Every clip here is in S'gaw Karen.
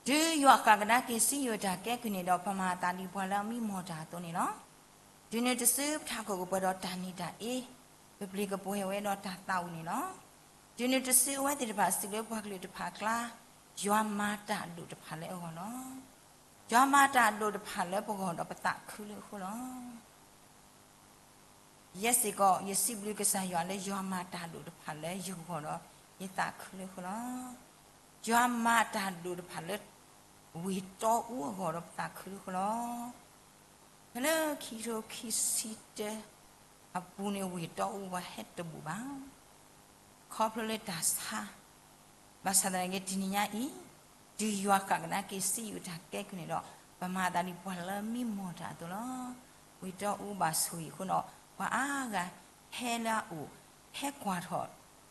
တုၤယွၤဃၣ်ကဒါက့ၤစံယိၣ်တၢ်ကဲကုၢ်န့ၣ်ဒီး ပမၤအသးဒ်ပှၤလၢအမံမီၢ်တၢ်အသိးန့ၣ်လီၤ. တုၤနုၤတစုပထးခိၣ်ကပှဲၤဒီးတၢ်နံၤတၢ်အ့, ပပျ့ၤကပှဲၤဝဲဒီးတၢ်သးဝံၣ်န့ၣ်လီၤ. တုၤနုၤတစုအဝဲသ့ၣ်တဖၣ်စံးလၢပှၤကလုာ်တဖၣ်အကျါ, ယွၤမၤတၢ်အဒိၣ်တဖၣ်လၢအဂီၢ်လီၤ. ယွၤမၤတၢ်အဒိၣ်တဖၣ်လၢပဂီၢ်ဒီးပသးခုလၢအဃိလီၤ. ယဲစ့ၢ်ကီး ယစံးဘျုးကစၢ်ယွၤလၢယွၤမၤတၢ်ဒိၣ်တဖၣ်လၢယဂီၢ်ဒီး ယသးခုလၢအဃိလီၤ. ယွၤမၤတၢ်ဒိၣ်တဖၣ်လၢ ဝ့ၢ်တီအူအဂီၢ်ဒီးပသးခုလၢအဃိလီၤ. ဖဲလၢခံကထိခံဆံတၢအပူၤန့ၣ် ဝ့ၢ်တီအူပှၤဟဲတဘူးဘၣ်. ခီဖျိလၢတၢ်ဆါ ဘၣ်ဆၣ်သနာ်က့ တနံၤညါအံၤ တုၤယွၤဃၣ်ကဒါက့ၤစံယိၣ်တၢ်ကဲကုၢ်န့ၣ်ဒီး ပမၤအသးဒ်ပှၤလၢမံမီၢ်တၢ်အသိးလီၤ. ဝ့ၢ်တီအူဘၣ်ဆိၣ်ဂ့ၤအဃိဒီး ပှၤအါဂၤဟဲလၢအအိၣ်, ဟဲကွၢ်ထီၣ်,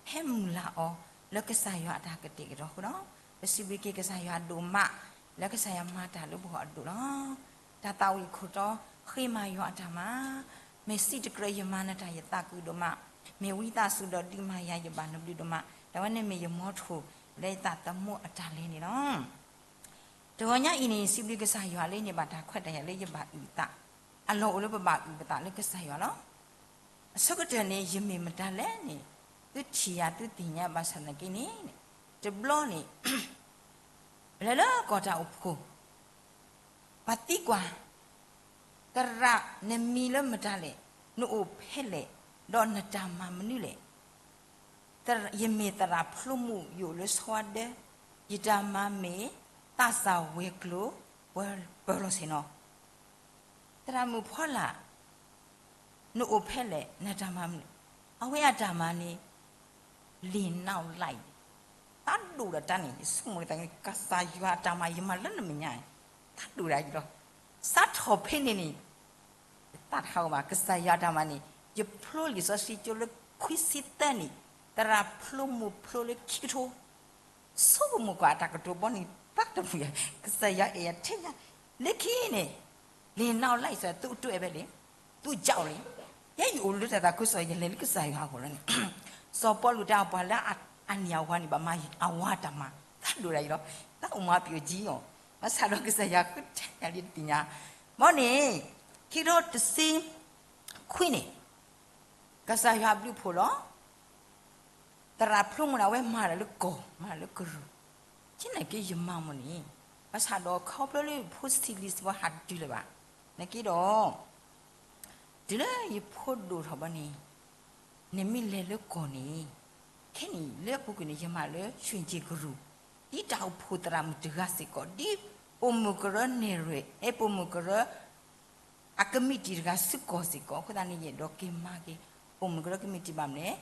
ဟဲမုၢ်လၢ်အီၤ လၢကစၢ်ယွၤအတၢ်ကတဲာ်ကတီၤအဃိဒီး ပစံးဘျုးက့ၤကစၢ်ယွၤဒိၣ်မး လၢကစၢ်ယွၤမၤတၢ်လၢပဂီၢ်အဒိၣ်လီၤ. တၢ်သးဝံၣ်ခိၣ်တီ ဃ့မၤယွၤအတၢ်မၤ မ့ၢ်စံးတကြၢးယမၤနတၢ်ယသးခုဒိၣ်မး, မ့ၢ်ဝံသးစူၤဒီးဒုးမၤယၤယဘၣ်နဘျုးဒိၣ်မး, တၢ်ဝဲန့ၣ်မ့ၢ်ယမီထိၣ်လၢယသးသမူအတၢ်လဲၤန့ၣ်လီၤ. တဂီၤညါအံၤန့ၣ် စံးဘျုးကစၢ်ယွၤလၢန့ၣ်ဘၣ်တၢ်ခွဲးတၢ်ယာ်လၢယဘၣ်အုၣ်အသး, အလီၢ်အိၣ်လၢပဘၣ်အုၣ်ပသးလၢကစၢ်ယွၤလီၤ. အဆိကတၢၢ်န့ၣ် ယမ့ၢ်မတၤလဲၣ်န့ၣ် သုထံၣ်ယၤသုသ့ၣ်ညါဘၣ်ဆၣ်သနာ်က့န့ၣ် တဘျီန့ၣ် ပလဲၤလၢကီၢ်တၢ်အိၣ်ဖှိၣ် ပှၤသံကွၢ်, သရၣ်နမံၤလၢမတၤလဲၣ်, နအိၣ်ဖဲလဲၣ်, ဒီးနတၢ်မၤမနုၤလဲၣ်. ယမ့ၢ်သရၣ်ဖျိမုၣ် ယအိၣ်လၢဆီဝါဒၢ, ယတၢ်မၤမ့ၢ်သးစၢ်ဝဲၤကျိၤ ပၢၤလီၤဆ့ၣ်နီၤ. သရၣ်မုၣ်ဖီလာ် နအိၣ်ဖဲလဲၣ်, နတၢ်မၤမနုၤ, အဝဲအတၢ်မၤန့ၣ် လ့ၣ်နီၣ်လၢ်, သးဒိၣ်ဒီးတၢ်န့ၣ် ယဆိကမိၣ်လၢတၢ်န့ၣ် ကစၢ်ယွၤအတၢ်မၤ ယမၤလၢနမဲာ်ညါ, သးဒိၣ်ဒၣ်ယလီၤ. စးထီၣ်ဖဲန့ၣ်န့ၣ် ယသးတဟးဂီၤဘၣ် ကစၢ်ယွၤအတၢ်မၤန့ၣ် ယဖျိလံာ်စီဆှံကၠိလၢခွံဆံသၢနံၣ်, သရၣ်ဖျိမုၣ်ဖျိလၢခံကထိ ဆိကမိၣ်ကွၢ်အတၢ်ကတိၤဘီန့ၣ် သးတမုာ်, ကစၢ်ယွၤအဲၣ်ယၤထဲညါ, လၢခံန့ၣ် လ့ၣ်နီၣ်လၢ်အံၤ သုတအဲၣ်ဘၣ်လံ, သုကၠီလံ, ယဲယအိၣ်လၢတၢ်သးခုကစီၣ် ယလဲၤလၢကစၢ်ယွၤအဂီၢ်လီၤန့ၣ်, စီၤပီလူးတဲပှၤလၢအန့ၢ်အဝၤန့ၣ် ဘၣ်မၤအဝၤတၢ်မၤ, သးဒိၣ်ဒၣ်ယလီၤ, သးအိၣ်မၤပယီၤကံအီၤ, ဘၣ်ဆၣ်ဒီးကစၢ်ယွၤဃုထၢယၤလံတသ့ၣ်ညါ, ဘီန့ၣ် ခံကထိတဆံခွံန့ၣ် ကစၢ်ယွၤဘျုးဖှိၣ်လီၤ. သရၣ်ဖျိမုၣ်န့ၣ် အဝဲမၤတၢ်လၢကီၢ် မၤတၢ်လၢကရူၢ်, ကဲနာ်က့ယမၤမၢ်န့ၣ်, ဘၣ်ဆၣ်ဒီးခီဖျိလၢဖိဆံးလံာ်စံးဘီဟးတတုၤလၢၤဘၣ်, နာ်က့ဒီး တုၤလၢယဖိဒိၣ်ထီၣ်ဘီန့ၣ်, နမ့ၢ်လဲၤလၢကီၢ်န့ၣ်, ခဲနံၣ်လၢအပူၤကွံာ်န့ၣ် ယမၤလၢ ရွှေကျင် ကရူၢ်, ဒ်တၢ်အိၣ်ဖှိၣ်သရၣ်မုၣ်တဂၤစ့ၢ်ကီး, ဒ်ပိာ်မုၣ်ကရၢနဲၣ်ရွဲၣ် အဲ ပိာ်မုၣ်ကရၢ အကမံးတံာ်တဂၤစုကီၢ်စ့ၢ်ကီး, အဃိသတးန့ၣ် ယအဲၣ်ဒိးက့ၤမၤက့ၤ ပိာ်မုၣ်ကရၢကမံးတံာ်ဘၣ်မနုၤလဲၣ်,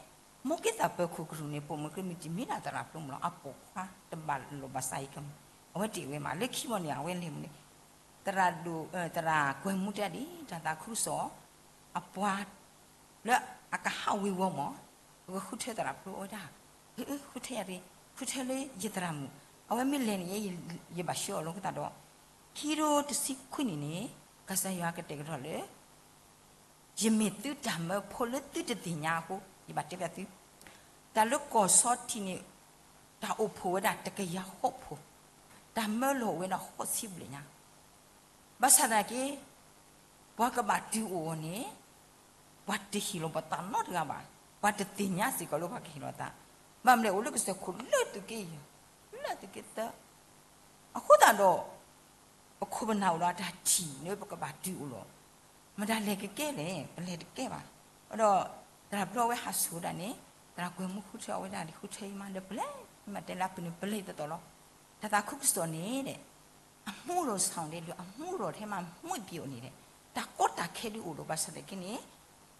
မ်က့ၤသးပၢၤခိၣ်ကရူၢ်န့ၣ် ပိာ်မုၣ်ကရၢကမံးတံာ်မ့ၢ်ဒၣ်သရၣ်ဖျိမုၣ်လီၤ, အပိာ်ခွါတဘၣ်လိာ်ဘၣ်စးအံၤကမုၣ်, အဝဲတ့ၢ်ဝဲမး, လၢခံဘီန့ၣ် အဝဲလဲၤမနုၤလဲၣ်, သရၣ်ဒိၣ် သရၣ်ကွဲၤမူတဲဒၣ် တၢ်သးခုကစီၣ် အပှၤ လၢအကဟးဝ့ၤဝီၤမး, ပကဃုထၢသရၣ်ဖျိအဝဲဒၣ်, ဃုထၢယၤတဂ့ၤ, ဃုထၢလၢယသရၣ်မုၣ်, အဝဲမ့ၢ်လဲၤန့ၣ် ယဘၣ်ဆှၢအီၤလီၤ. အဃိသတးဒီး ခံကထိတဆံခွံနံၣ်န့ၣ် ကစၢ်ယွၤကတဲာ်ကတီၤလၢ ယမ့ၢ်သုတၢ်မၢဖိလၢသုတသ့ၣ်ညါအဃိ ယဘၣ်တဲဘၣ်သု, တၢ်လၢကီၢ်ဆီထံးန့ၣ် တၢ်အိၣ်ဖှိၣ်ဝဲဒၣ်တကယၤဃိးဖှိၣ်, တၢ်မၢလီၤဝဲဒၣ်ဃိးဆံဘျဲၣ်ညါ ဘၣ်ဆၣ်သနာ်က့ ပှၤကဘၣ်တုၤအိၣ်အီၤန့ၣ် ပှၤတဟ့ၣ်လီၤပှၤသးနီတဂၤဘၣ်, ပှၤတသ့ၣ်ညါစ့ၢ်ကီးလၢပှၤကဟ့ၣ်လီၤသး, ဘၣ်မနုၤလဲၣ် အိၣ်လၢကစၢၢ်ခိၣ်လၢသုးက့ယဲၢ်, လၢသုးက့သၢ, အဃိသတးဒီး ပခိၣ်ပနၢ်အိၣ်ဒီးအတၢ်ထံၣ်န့ၣ် ပကဘၣ်တုၤအိၣ်လီၤ. မတၤလဲၤကကဲလဲၣ်, ပလဲၤတကဲဘၣ်. ဒီးသရၣ်ဖျိဝဲဟးဆူၣ်ဝဲဒၣ်န့ၣ် သရၣ်ကွဲၤမူဃုထၢအဝဲဒၣ်ဒ် ဃုထၢယမါဒီး ပလဲၤ, မ့ၢ်တဲလၢအပူၤန့ၣ် ပလဲၤသီသီလီၤ. တၢ်သးခုကစီၣ်န့ၣ်ဒီး အမူရီၣ်ဆၣ်ဒဲးလၢအမူရီၣ်ထဲမးမွ့ၢ်ပျီၤန့ၣ်ဒီး တၢ်ကီတၢ်ခဲဒုးအိၣ်ဒီးဘၣ်ဆၣ်သနာ်က့န့ၣ်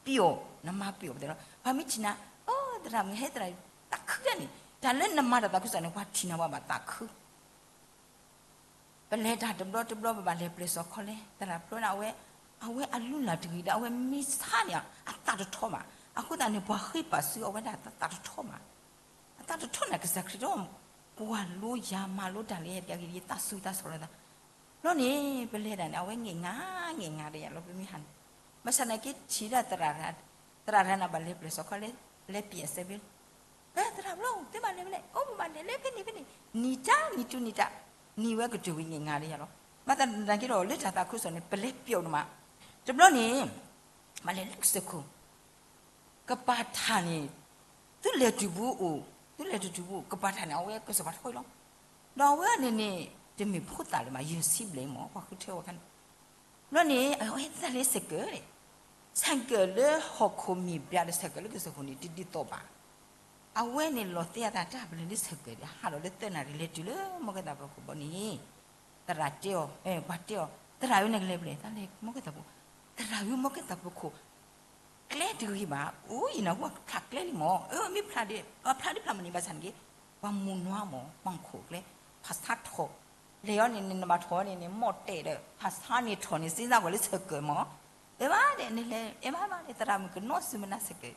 ပျီၤ, နမၤပျီၤပသ့လီၤ. ပှၤမ့ၢ်ထံၣ်နၤ အိ သရၣ်မုၣ်ဟဲသရၣ် သးခုတၢ်န့ၣ် တၢ်လၢနမၤတၢ်သးခုကစီၣ်န့ၣ် ပှၤထံၣ်နၤပှၤဘၣ်သးခု ပလဲၤတၢ်တဘျီတဘျီ ပဘၣ်လဲၤပျဲၢ်စီၤခီလဲ သရၣ်ဖျိန့ၣ် အဝဲ, အဝဲအလုၢ်လၢ်တဂ့ၤဒီး အဝဲမ့ၢ်ဆါန့ၣ် အသးတထီဘၣ်. အဃိသတးန့ၣ် ပှၤဃ့ပာ်စုအဝဲဒၣ်သးတထီဘၣ်. အသးတထီန့ၣ် ကစၢ်ခရံာ်တဲ ပှၤလိယၤမၤလိတၢ်လၢယၤတဂၤဂ့ၤ ယသးစူၤသးဆီလီၤသး ဘျီန့ၣ် ပလဲၤဒၣ်န့ၣ် အဝဲငဲၣ်ငါ ငဲၣ်ငါဒီးယၤလီၤ ပမ့ၢ်ဟးန့ၣ်. ဘၣ်ဆၣ်သနာ်က့ထံၣ်ဒၣ် သရၣ်တဂၤန့ၣ် ဘၣ်လဲၤပျဲၢ်စီၤခီလဲ လဲၤပျဲၢ်အစဲးဘ့ၣ်, သရၣ်ဖျိ သုဘၣ်လဲၤဖဲလဲၣ်, အိ ပဘၣ်လဲၤလၢဖဲန့ၣ်ဖဲန့ၣ်, နံၤတၢ်နံၤတူနံၤတၢ် နံၤဝဲကတၢၢ်ဝံၤန့ၣ် နၤဒီးယၤလီၤ. ဘၣ်ဆၣ်သနာ်က့ဒီး လၢတၢ်သးခုကစီၣ်န့ၣ် ပလဲၤပျီဒိၣ်မး, တဘျီန့ၣ် မၤလဲၤလၢကစၢၢ်ခိၣ် ကပၤထးန့ၣ် သုလဲၤတုၤပူၤအိၣ်, သုလဲၤတတုၤပူၤ ကပၤထးန့ၣ် အဝဲကစီၤပၤထီအံၤလီၤ. ဒီးအဝဲန့ၣ်န့ၣ် တမ့ၢ်ဖိသၣ်လၢၤဘၣ်, ယဲၢ်ဆံဘျဲၣ်မး ပှၤဃုထၢဝဲခါန့ၣ်. ဘျီန့ၣ် အဝဲသးလဲၤဆဲးကၢၣ်, ဆဲးကၢၣ်လၢဟီၣ်ခိၣ်မ့ၢ်ဘၣ်ဒီး ဆဲးကၢၣ်လၢကစၢၢ်ခိၣ်န့ၣ် တဒ်သိးဘၣ်. အဝဲန့ၣ်လီၤသ့အသးတၢ် ပလဲၤလၢဆဲးကၢၣ်ဒီး ဟးဒီးလၢသၢနၣ်ရံၣ် လဲၤတုၤလၢမီၢ်ကဲသးပူၤခိၣ်ဘျီန့ၣ် သရၣ်တဲအီၤ, ပှၤတဲအီၤ, သရၣ်ဧၢ နကလဲၤဖဲလဲၣ်. သးလဲၤမီၢ်ကဲသးပူၤ. သရၣ်ဧၢ မီၢ်ကဲသးပူၤခိၣ် ကျဲတဂ့ၤဘၣ်. အိ ယနၢ်ဟူဖျးကျဲလံမး. အၢ မ့ၢ်ဖျးဒီး ပှၤဖျးဒ်ဖျးမနုၤဘၣ်ဆၣ်န့ၣ်က့ ပှၤမိၢ်နွါမး ပှၤခိၣ်ကျဲ ဖးဆါထီၣ်, လဲၤအီၤန့ၣ် နဘၣ်ထီၣ်န့ၣ်န့ၣ် မီၢ်တဲာ်ဒီး ဖးဆါန့ၣ်ထီၣ်န့ၣ် စ့စါကွၢ်လၢဆဲးကၢၣ်မး. အဲၣ်ဘၣ်ဒဲး နလဲၤ အဲၣ်ဘၣ်ဘၣ်ဒဲး သရၣ်မုၣ်ကနီၣ်စုမနၤဆဲးကၢၣ်,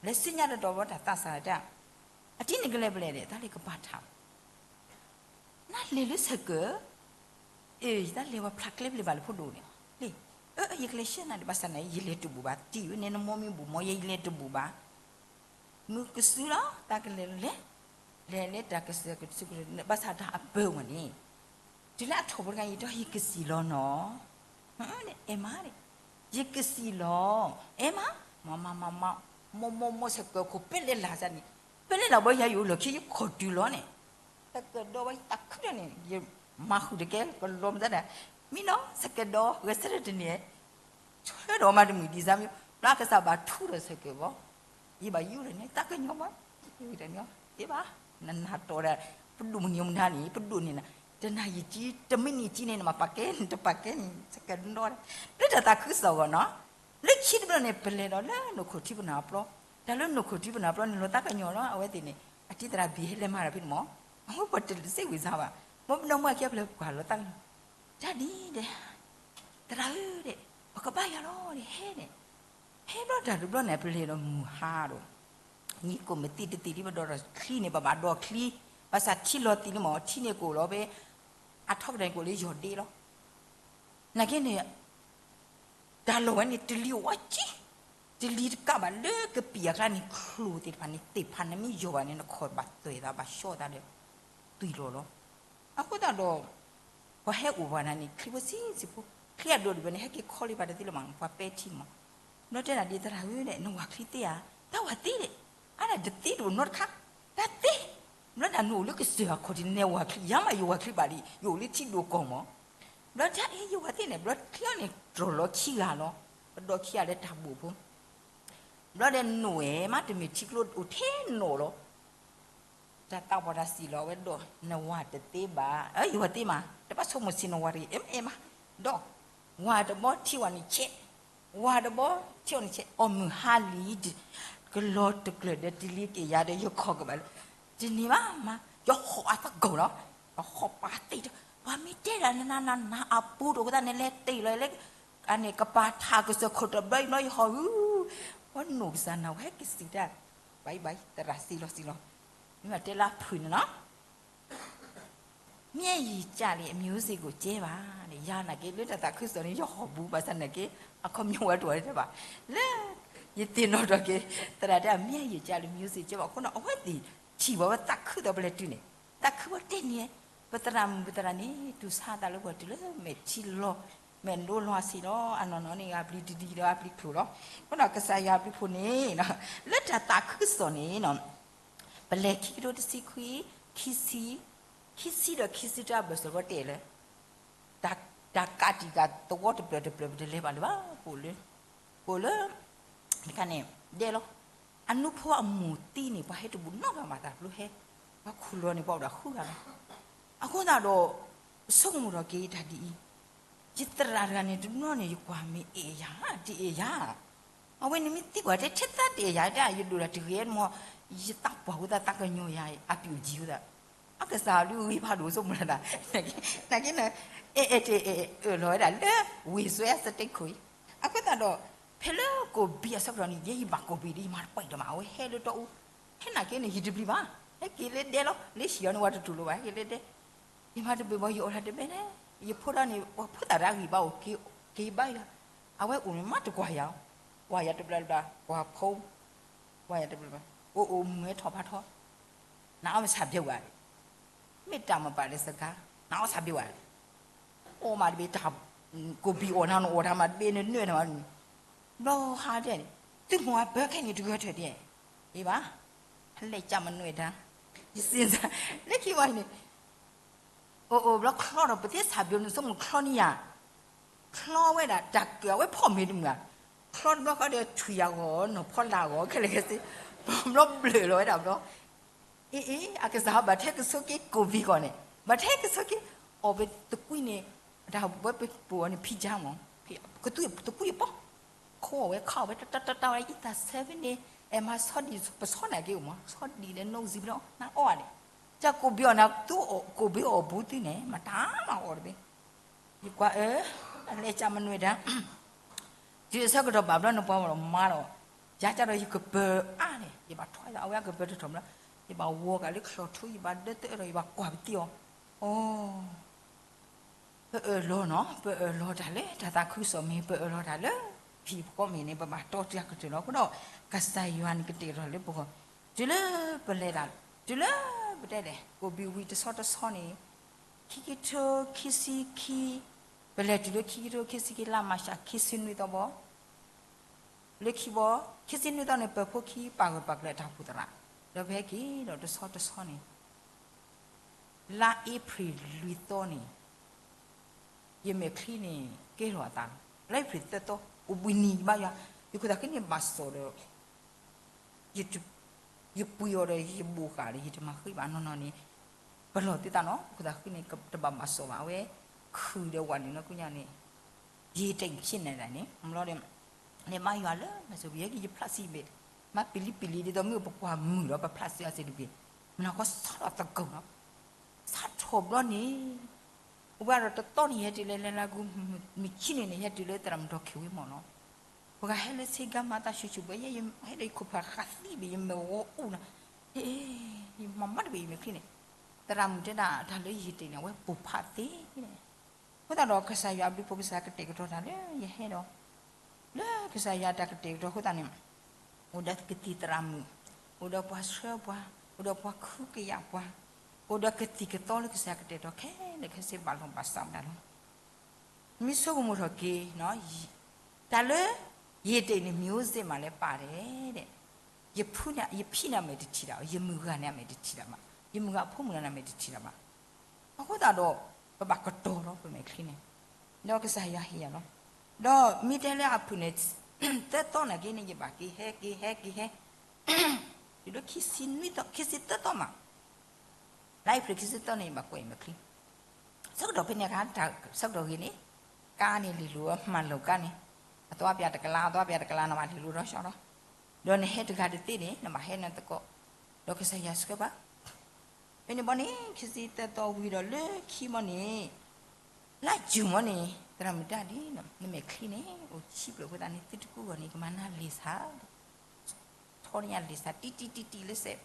လဲၤစုညါတတီၤဘၣ်တၢ်သးစၢ်တၢ်, အတံၤနကလဲၤဖဲလဲၣ်ဒဲး သးလၢကပၤထး နလဲၤလၢဆဲးကၢၣ်, အ့ ယတလဲၤဝဲဖျးကျဲဖဲလဲၣ်ဘၣ်လၢဖိဒိၣ်န့ၣ်, လံ, အၢ ယကလဲၤဆှၢနၤဒီး ဘၣ်ဆၣ်န့ၣ် ယလဲၤတဘူးဘၣ်, တံၤဧၢ နဲနမိၢ်မ့ၢ်ဘူးမး ယဲယလဲၤတဘူးဘၣ်, မုၢ်ကစုလီၤ တၢ်ကလဲၤလီၤလဲၤ, လဲၤလၢတၢ်ကစၢၢ်ကစၢၢ် ဘၣ်ဆၣ်တၢ်အပၢၢ်ဝဲန့ၣ်, တုၤလၢအထီၣ်ဖိတခါ ယတဲ ယကစံၣ်လီၤနီၤ, အဲၣ်မးဒဲး, ယကစံၣ်လီၤ, အဲၣ်မး, မၤမၤမၤမၤ, မိၢ်မိၢ်မိၢ် ဆဲးကၢၣ်ခိၣ် ပလဲၤလၢ်န့ၣ်, ပလဲၤလၢ်ဘၣ် ယၤယအိၣ်လၢခံ ယခီၣ်တုၤလီၤန့ၣ်, ဆဲးကၢၣ်ဒီးဝဲ ယတၢ်ခုၣ်န့ၣ် ယမၤဃုာ်တကဲ ကလီၤမတၤဒၣ်, မ့ၢ်နီၤ ဆဲးကၢၣ်ဒီး ဂဲၤဆၢထၢၣ်တန့ၢ် ဆၢဒီးမၤတမုာ်ဒံးစါမ့ၢ် ဘျီကစၢ်ဘၣ်ထူဒီးဆဲးကၢၣ်ဘၣ်, ယဘၣ်ယူၤဒီးန့ၣ် တၢ်ကညီၤမး, ယဝံၤဒီးန့ၣ် ယဘၣ်, နနၤတီၤဒီး ပဒိၣ်မုၢ်နံၤမုၢ်နၤန့ၣ် ပဒိၣ်န့ၣ်နၤ, တနၤယံာ်ကံ တမံးနံးကံန့ၣ် နမၤပာ်ကဲ နတပာ်ကဲန့ၣ် ဆဲးကၢၣ်နီၤ, လၢတၢ်သးခုကစီၣ်အဂီၢ်နီၤ, လၢခံတဘျီန့ၣ် ပလဲၤဒီးလၢနိၣ်ခိၣ်ထံပနၢ်အပျီ, တၢ်လၢနိၣ်ခိၣ်ထံပနၢ်အပျီန့ၣ် လီၤသးကညီၤလီၤ အဝဲသ့ၣ်န့ၣ် အတံၤသရၣ်ဘံၣ်ဟဲလဲၤမၤတၢ်ဖဲန့ၣ်မး, အဝဲပှၤတစ့ဝံၤစါဘၣ်, မ့ၢ်ပဒီမုၢ်အခံအဖျၢၣ်ပှၤလီၤသးကညီၤ, တၢ်ဒ်ဒဲး သရၣ်ဧၢဒဲး, ပကဘၣ်ယၤလီၤဒဲး ဟဲဒဲး, ဟဲဘျီတၢ်တဘျီန့ၣ် ပလဲၤဒီးမုၢ်ဟါဒီး, နံၤကိၣ်မ့ၢ်သံတသံလံ ပဒိးဒီးချံန့ၣ် ပဘၣ်ဒိးချံ, ဘၣ်ဆၣ်ထံလီၤသံလံမး ထံန့ၣ်ကိၣ်လီၤဖဲ, အထီကတၢၢ်န့ၣ်ကိၣ်လၢယီၢ်ဒ့လီၤ, နာ်က့န့ၣ် တၢ်လီၢ်ဝဲန့ၣ် တလံၤဝါကံ, တလံၤတကးဘၣ်လၢကပံာ်အကျါန့ၣ် ချိၣ်သ့ၣ်တဖၣ်န့ၣ် သ့ၣ်ဖးနမ့ၢ်ယီၢ်ဘၣ်န့ၣ် နခီၣ်ဘၣ်သွဲၣ်သးဘၣ်ရှီသးဒီး သွံၣ်လီၤလီၤ, အဃိသတးဒီး ပှၤဟဲအိၣ်ပှၤနၤန့ၣ် ချံဖိဆံးဆံးဖိ, ချံအဒိၣ်တဘ့ၣ်န့ၣ် ဟဲက့ၤခီလံဘၣ်တသ့လၢၤမး ပှၤပဲထံမး, ဘျီတဲဒၣ်ဒ်သရၣ်ဧၢဒဲး နဝၤချံသ့ဧါ, တၢ်ဝၤသ့ဒဲး, အါဒၣ်တသ့တအိၣ်နီတခါ, တၢ်သ့, ဘျီဒၣ်နအိၣ်လၢကစၢၢ်အခီၣ်ထံး နဝၤချံ ယၤမးယဝၤချံဘၣ်လံ ယအိၣ်လၢထံဒိၣ်ကီၢ်မး ဘျီတၢ်အံၤ ယဝၤသ့ၣ်န့ၣ် ဘျီချံအီၤန့ၣ် တြီၢ်လီၤခံဂၤလီၤ, ပဒီးခံဂၤလၢတၢ်ဘိၣ်ဖိ, ဘျီဒီးနိၣ်ဝဲမး တမ့ၢ်ထံကျိအိၣ်ထဲနိၣ်လီၤ, တၢ်သးပှၢ်တၢ်စံၣ်လီၤဝဲဒီး နဝၤတသ့ဘၣ်, ယဝၤသ့မး တဘၣ်ဆိကမိၣ်ဆံးနဝၤတဂ့ၤ အဲၣ်မးအဲၣ်မး, ဒီး ဝၤတဘီထံဝဲန့ၣ်ဆဲး, ဝၤတဘီထံဝဲန့ၣ်ဆဲး အီၣ်မုၢ်ဟါလံ, ကလီၤတကျၢၢ်ဒီးတလံၤက့ၤယၤဒီး ယခီၣ်ကဘၣ်လၢ တန့ၢ်ဘၣ်မး, ယဟီၣ်အသးကီၢ်လီၤ, ယဟီၣ်ပာ်သ့ၣ်, ပှၤမ့ၢ်တဲဒၣ်နနၤနၤနၤအပူၤတအိၣ်သးန့ၣ် လဲၤတ့ၢ်လီၤလၢ အန့ၣ်ကပၤထးကစၢၢ်ခိၣ်တဘျီဘျီ ယဟီၣ်ဧၢ, ပှၤနိၣ်ကစၢ်နၤဝဲကစံးတၢ်, ဘၣ်အံၤဘၣ်အံၤ သရၣ်စံးလီၤစံးလီၤ, မ့ၢ်တဲလၢဖုၣ်န့ၣ်လီၤ မျက်ရည်ကျလေ အမျိုးစေ့ကို ကျဲပါ, ယၤနာ်က့ လၢတၢ်သးခုကစီၣ်န့ၣ် ယဟီၣ်ဘူးဘၣ်ဆၣ်နာ်က့ အခီပညီဝဲတအိၣ်ထဲဘၣ်, လၢ ယသ့ၣ်နီၣ်ထီၣ်က့ၤ သရၣ်တဲ မျက်ရည်ကျလေ မျိုးစေ့ကျဲပါ, အဃိန့ၣ် အဝဲသ့ၣ်ထံၣ်ဘၣ်ဝဲသးခုဒီးပလဲၤတုၤန့ၣ်, သးခုဝဲတဲန့ၣ်, ပသရၣ်မုၣ်ပသရၣ်န့ၣ် တူၢ်ဆါသးလၢပှၤတုၤလၢမဲာ်ထံလီၤ, မဲာ်ဒိလီၤဆံးလီၤ, အနီၢ်နီၢ်န့ၣ် ဂၤပျံၤတဒံဒီး ဂၤပျံၤချိၣ်လီၤ, အဃိန့ၣ် ကစၢ်ယွၤဘျုးဖှိၣ်န့ၣ် လၢတၢ်သးခုကစီၣ်န့ၣ် ပလဲၤခံကထိတဆံခွံ, ခံဆံ, ခံဆံဒီးခံဆံတၢ်ဘၢၣ်စၢၤဝဲတဲလၢ တၢ်ကးတံာ်ဃာ်သဝီတဖျၢၣ်တဖျၢၣ် ပတလဲၤဘၣ်လၢၤဘၣ်, ပအိၣ်လၢ, ပအိၣ်လၢ, တခါန့ၣ်, ဒဲလီၤ, အနူဖိအမိၢ်သံန့ၣ် ပှၤဟဲတဘူးနီတဂၤဘၣ် တၢ်ဘျုးဟဲ, ပှၤခူၣ်လီၤန့ၣ် ပှၤအိၣ်ဒၣ်ဃုဂၤလီၤ, အဃိသတးဒီး, ပဆိကမိၣ်ထီၣ်က့ၤတၢ်ဒ်အံၤ, ယသရၣ်တဂၤန့ၣ် တနီၤန့ၣ် ယကွၢ်မ့ၢ်အဲၣ်ယၤ, တအဲၣ်ယၤ အဝဲန့ၣ်မ့ၢ်သံကွၢ်တဲထဲသးတအဲၣ်ယၤ တၢ်ယဒိၣ်ဒၣ်တဂ့ၤမး, ယသးပှၢ်ဝဲသးသးကညီၤယၤ အပျံၤအုၣ်ကံဝဲသး, အကစၢ်ဒုးဂ့ၤဖးဒိၣ်ဆိကမိၣ်လၢသး, နာ်က့န့ၣ်, အဲၣ်အဲၣ်တအဲၣ်အၢၣ်လီၤဝဲဒၣ်လၢ ဝ့ၢ်စွဲအစတ့ခိၣ်အံၤ, အဃိသတးဒီး, ဖဲလၢကိၣ်ဘံအဆၢကတီၢ်န့ၣ် ယဲယဘၣ်ကိၣ်ဘံဒီး ယမၤတပှဲၤဒီးမး အဝဲဟဲလၢတီအူ, ဟဲနာ်က့န့ၣ် ယတပျံၤဘၣ်, ဟဲက့ၤလၢဒဲလီၤ လၢဟံၣ်အီၤန့ၣ် ဝဲတတူၢ်လိာ်ဘၣ် ဟဲက့ၤလၢဒဲ ယမၤတဘ့ၣ်ဘၣ် ယအိၣ်လၢတဘ့ၣ်န့ၣ်, ယဖိဒီးန့ၣ် ပှၤဖိသၣ်တဂၤဂံၢ်ဘါအိၣ်က့ၤဘါယၤ, အဝဲအိၣ်န့ၣ်မးတကွၢ်ယၤ, ကွၢ်ယၤတဘျီတဘျီ ကွၢ်ဖိ, ကွၢ်ယၤတဘျီဘျီ, အိၣ်အိၣ်မုာ်ဝဲထီၣ်ဖးထီ, နအီၣ်မဆါဘျဲးဝဲ, မ့ၢ်တၢ်မပာ်လၢစကား နအီၣ်ဆၣ်ဘ့ၣ်ဝဲ, အီၣ်မးတဘ့ၣ်တၢ်, ကိၣ်ဘံၣ်အီၣ်နၤနအီၣ်တၢ်မးတဘ့ၣ်နနၢၣ်တၢ်မး, ဘျီဟါဒဲးန့ၣ်, သုမိၢ်အပၢ်ခဲန့ၣ်တဂၢၢ်ထၢၣ်ဒဲး, အ့ဘၣ်, ဖဲလဲၣ်ကၢ်မနွဲၣ်တၢ်, ယစံးစၢ်, လၢခံဝဲန့ၣ် အိၣ်အိၣ်ဘျီချီဒီး ပသ့ဆၣ်ဘ့ၣ်နဆိကမိၣ်ချီန့ၢ်ယၤ, ချီဝဲဒၣ်တၢ်ကၢၢ်အဝဲဖီၣ်မ့ၢ်တမုာ်ဧါ, ချီတဘျီဃီဒီးထွံၣ်ယၤဂီၤနီၢ်ဖီလာ်ဂီၤခဲလၢာ်ခဲဆ့, ဘျီဘျၢၣ်လီၤဝဲဒၣ်ဘျီ, အ့အ့ အကစၢ်ဟီဘၣ်ထဲကဆိက့ကိၣ်ဘံၣ်ဂီၢ်န့ၣ်, ဘၣ်ထဲကဆိက့, အီၣ်ပသကွံာ်န့ၣ်, တၢ်ဝဲပပူၤအီၤန့ၣ် ဖံကၠါမး, သကွံာ်အပီၢ်, ခိးအီၣ်ဝဲခးအီၣ်ဝဲတၢ်တၢ်တၢ်တၢ်ဝဲ အံသၣ်ဆၢဖဲန့ၣ်, အဲၣ်မၤဆီဒံၣ် ပဆီန့ၣ်က့ၤအိၣ်မး ဆီဒံၣ်လၢနိစံးဖဲန့ၣ် နအီၣ်ဧါန့ၣ်, ကၢ်ကိၣ်ဘံၣ်အီၣ်နၤ သုကိၣ်ဘံၣ်အီၣ်ဘူးသုန့ၣ် မတၤမၤအီၣ်တဘ့ၣ် ယကွၢ်အၢ, အလဲၤကၢ်မနွဲၣ်တၢ်, တုၤအဆၢကတီၢ်ဘၣ်ဘျီနပှၤမၤလီၤမၤလီၤ, ယၤကၢ်ဒီးယကပၢၤအါန့ၣ် ယဘၣ်ထွါအဝဲအကပၢၤတထီၣ်ဘျီ, ယဘၣ်ဝီၤကးလၢချီၣ်ထူ ယဘၣ်ဒၢတၢၢ်ဒီး ယဘၣ်ကွၢ်ပသံအီၤ, အိ, ပအၢၣ်လီၤနီၤ, ပအၢၣ်လီၤတၢ်လၢတၢ်သးခုကစီၣ်မ့ၢ် ပအၢၣ်လီၤတၢ်လၢ ဖံးဖီမ့ၢ်န့ၣ် ပဘၣ်တီတၢ်ကတၢၢ်လီၤ. အဃိဒီး ကစၢ်ယွၤန့ၣ်ကတဲာ်ကတီၤလၢပဂီၢ်, တုၤလၢပလဲၤတၢ်, တုၤလၢပတဲလဲၣ် ကိၣ်ဘံၣ်ဝံၤတဆီတဆီန့ၣ်, ခံကထိခံဆံခံ, ပလဲၤတုၤလၢခံကထိခံဆံခံ လါမၤရှးခံဆံနွံသီဘီ လၢခံဘီ, ခံဆံနွံသီန့ၣ် ပၢၤဖိခံ ပာ်ဂၢၢ်ပာ်ကျၢၤတၢ်အိၣ်ဖှိၣ်သရၣ်, ဒီးပဟဲက့ၤဒီးတဆီတဆီန့ၣ်, လါအ့ဖြ့ၣ်လွံၢ်သီန့ၣ်, ယမဲာ်ချံန့ၣ် ကဲထီၣ်အသးလီၤ. လါအ့ဖြ့ၣ်သၢသီ, အိၣ်ဘှံးနံၤယဘါယွၤ, ယခိၣ်သးခုန့ၣ်ဘၣ်စီၣ်ဒီး ယပှ့ၤအီၤဒီးယဘိးဃာ်ဒီး ယတမၤဃ့ဘၣ်နီၢ်နီၢ်န့ၣ်, ပလီၢ်သုသးနီၤ, ခိၣ်သးခုန့ၣ် တဘၣ်ဘၣ်စီၣ်ဘၣ် အဝဲခုၣ်ဒီးဝးနုာ်နီၢ်ကညါန့ၣ်, ယတၢ်အံၤဖျ့ၣ်န့ၣ်ဒၣ်န့ၣ် မ့ၢ်လီၤဒီး န့ၣ်ဘါယွၤလၢမၤစၢၤပယဲက့ၤ ယဖျးစံးဘ့ၣ်, မၤပံၤလံပံၤလံ ဒ်သိးမ့ၢ်ပကွၢ်မုာ်ဒီး ပဖျးစံးအစ့ၣ်တဘ့ၣ်, မနၤဃီစးထီၣ်သကိးလီၤ. စးထီၣ်ဘျီန့ၣ်, အိၣ်ဝဲဒီးတသီန့ၣ် ယဟဲတုၤလၢလဲၤလၢဂု မုၢ်ဆံန့ၣ်န့ၣ် ယဟဲတုၤလၢသရၣ်မုၣ်ဒီးခ့ဝ့မီၢ်လီၤ. ပှၤဟဲလၢဆ့ကၤမၤသးဆူၣ်ဆူၣ်ဘၣ်ယဲ, ယဟဲဒီးယခိၣ်ဖးဃးသံဘ့ၣ် ယမဲာ်ဂီၤအိၣ်နၤ, ယမၤမၤတဘ့ၣ်ယမဲာ်ချံန့ၣ်, သရၣ်မုၣ်တဲဒၣ်တၢ်လၢယဟ့ၣ်တ့ၢ်န့ၣ် အဝဲပိာ်ဖးသ့န့ၣ်, အဃိသတးဒီးကစၢ်ယွၤအဘျုးအဖှိၣ် ကစၢ်ကတဲာ်ကတီၤတၢ်လၢယဟဲဒီး, လၢကစၢ်ယွၤတၢ်ကတဲာ်ကတီၤအဃိသတးန့ၣ်, အိၣ်ဒီးကသံၣ်သရၣ်မုၣ်, အိၣ်ဒီးပှၤဆှၢပှၤ, အိၣ်ဒီးပှၤခုကယာ်ပှၤ, အိၣ်ဒီးကသံၣ်ကသီလၢကစၢ်ကတဲာ်ကတီၤခဲလၢာ်ခဲဆ့ဘၣ်လီၤဘၣ်စးဝဲဒၣ်လီၤ. မ့ၢ်ဆိကမိၣ်ထီၣ်က့ၤ, တၢ်လၢယဟ့ၣ်တ့ၢ်န့ၣ် မ့ၢ်အိၣ်စ့ၢ်မးလၢပၢ်ဒဲး, ယဖံန့ၣ်အမဲာ်တထံၣ်ဒၣ်, ယမုၢ်ဂၤန့ၣ်အမဲာ်တထံၣ်ဒၣ်ဘၣ်, ယမုၢ်ဂၤအဖိမုၣ်န့ၣ်အမဲာ်တထံၣ်ဒၣ်ဘၣ်. အဃိသတးဒီး ပဘၣ်ကတီၤလီၤပမဲာ်ချံန့ၣ်, ဒီးကစၢ်ယွၤဟ့ၣ်ယၤလီၤ. ဒီးမ့ၢ်တဲလၢအဖုၣ်န့ၣ်, သၢသီနာ်က့န့ၣ် ယဘၣ်က့ၤဟဲက့ၤဟဲက့ၤဟဲ, တုၤလၢခံဆံနွံသီ ခံဆံသၢသီမး လါအ့ဖြ့ၣ်ခံဆံသၢန့ၣ် ယဘၣ်ကွဲးမဲာ်ချံ, ဆၢကတီၢ်ဖဲန့ၣ်အခါ ဆၢကတီၢ်ဂ့ၤန့ၣ်, ကါန့ၣ်လံာ်လိၤ မၤလိာ်ကါန့ၣ်, အသွပၠးတကလး အသွပၠးတကလး နဘၣ်လံာ်လိၤဒီးဆှီဒီး, ဒီးနဟဲတဂၤတသ့န့ၣ် နဘၣ်ဟဲနသကိး, ဒီးကစၢ်ယွၤဆှၢဘၣ် ဖဲန့ၣ်ဘီန့ၣ် ခံဆံသၢသီဝံၤဒီးလၢခံဘီန့ၣ်, လါယူၤမီန့ၣ် သရၣ်မုၣ်တဲဒ်, နမဲာ်ချံန့ၣ် အိၣ်ဆံးဖျၢၣ်အဃိသတးန့ၣ် သုတကူၣ်ဂီၤန့ၣ် ကမၤနၢ်လံာ်ဆါ, ထီန့ၢ်ယၤလံာ်ဆါ တံၢ်တံၢ်တံၢ်တံၢ်လၢစဲး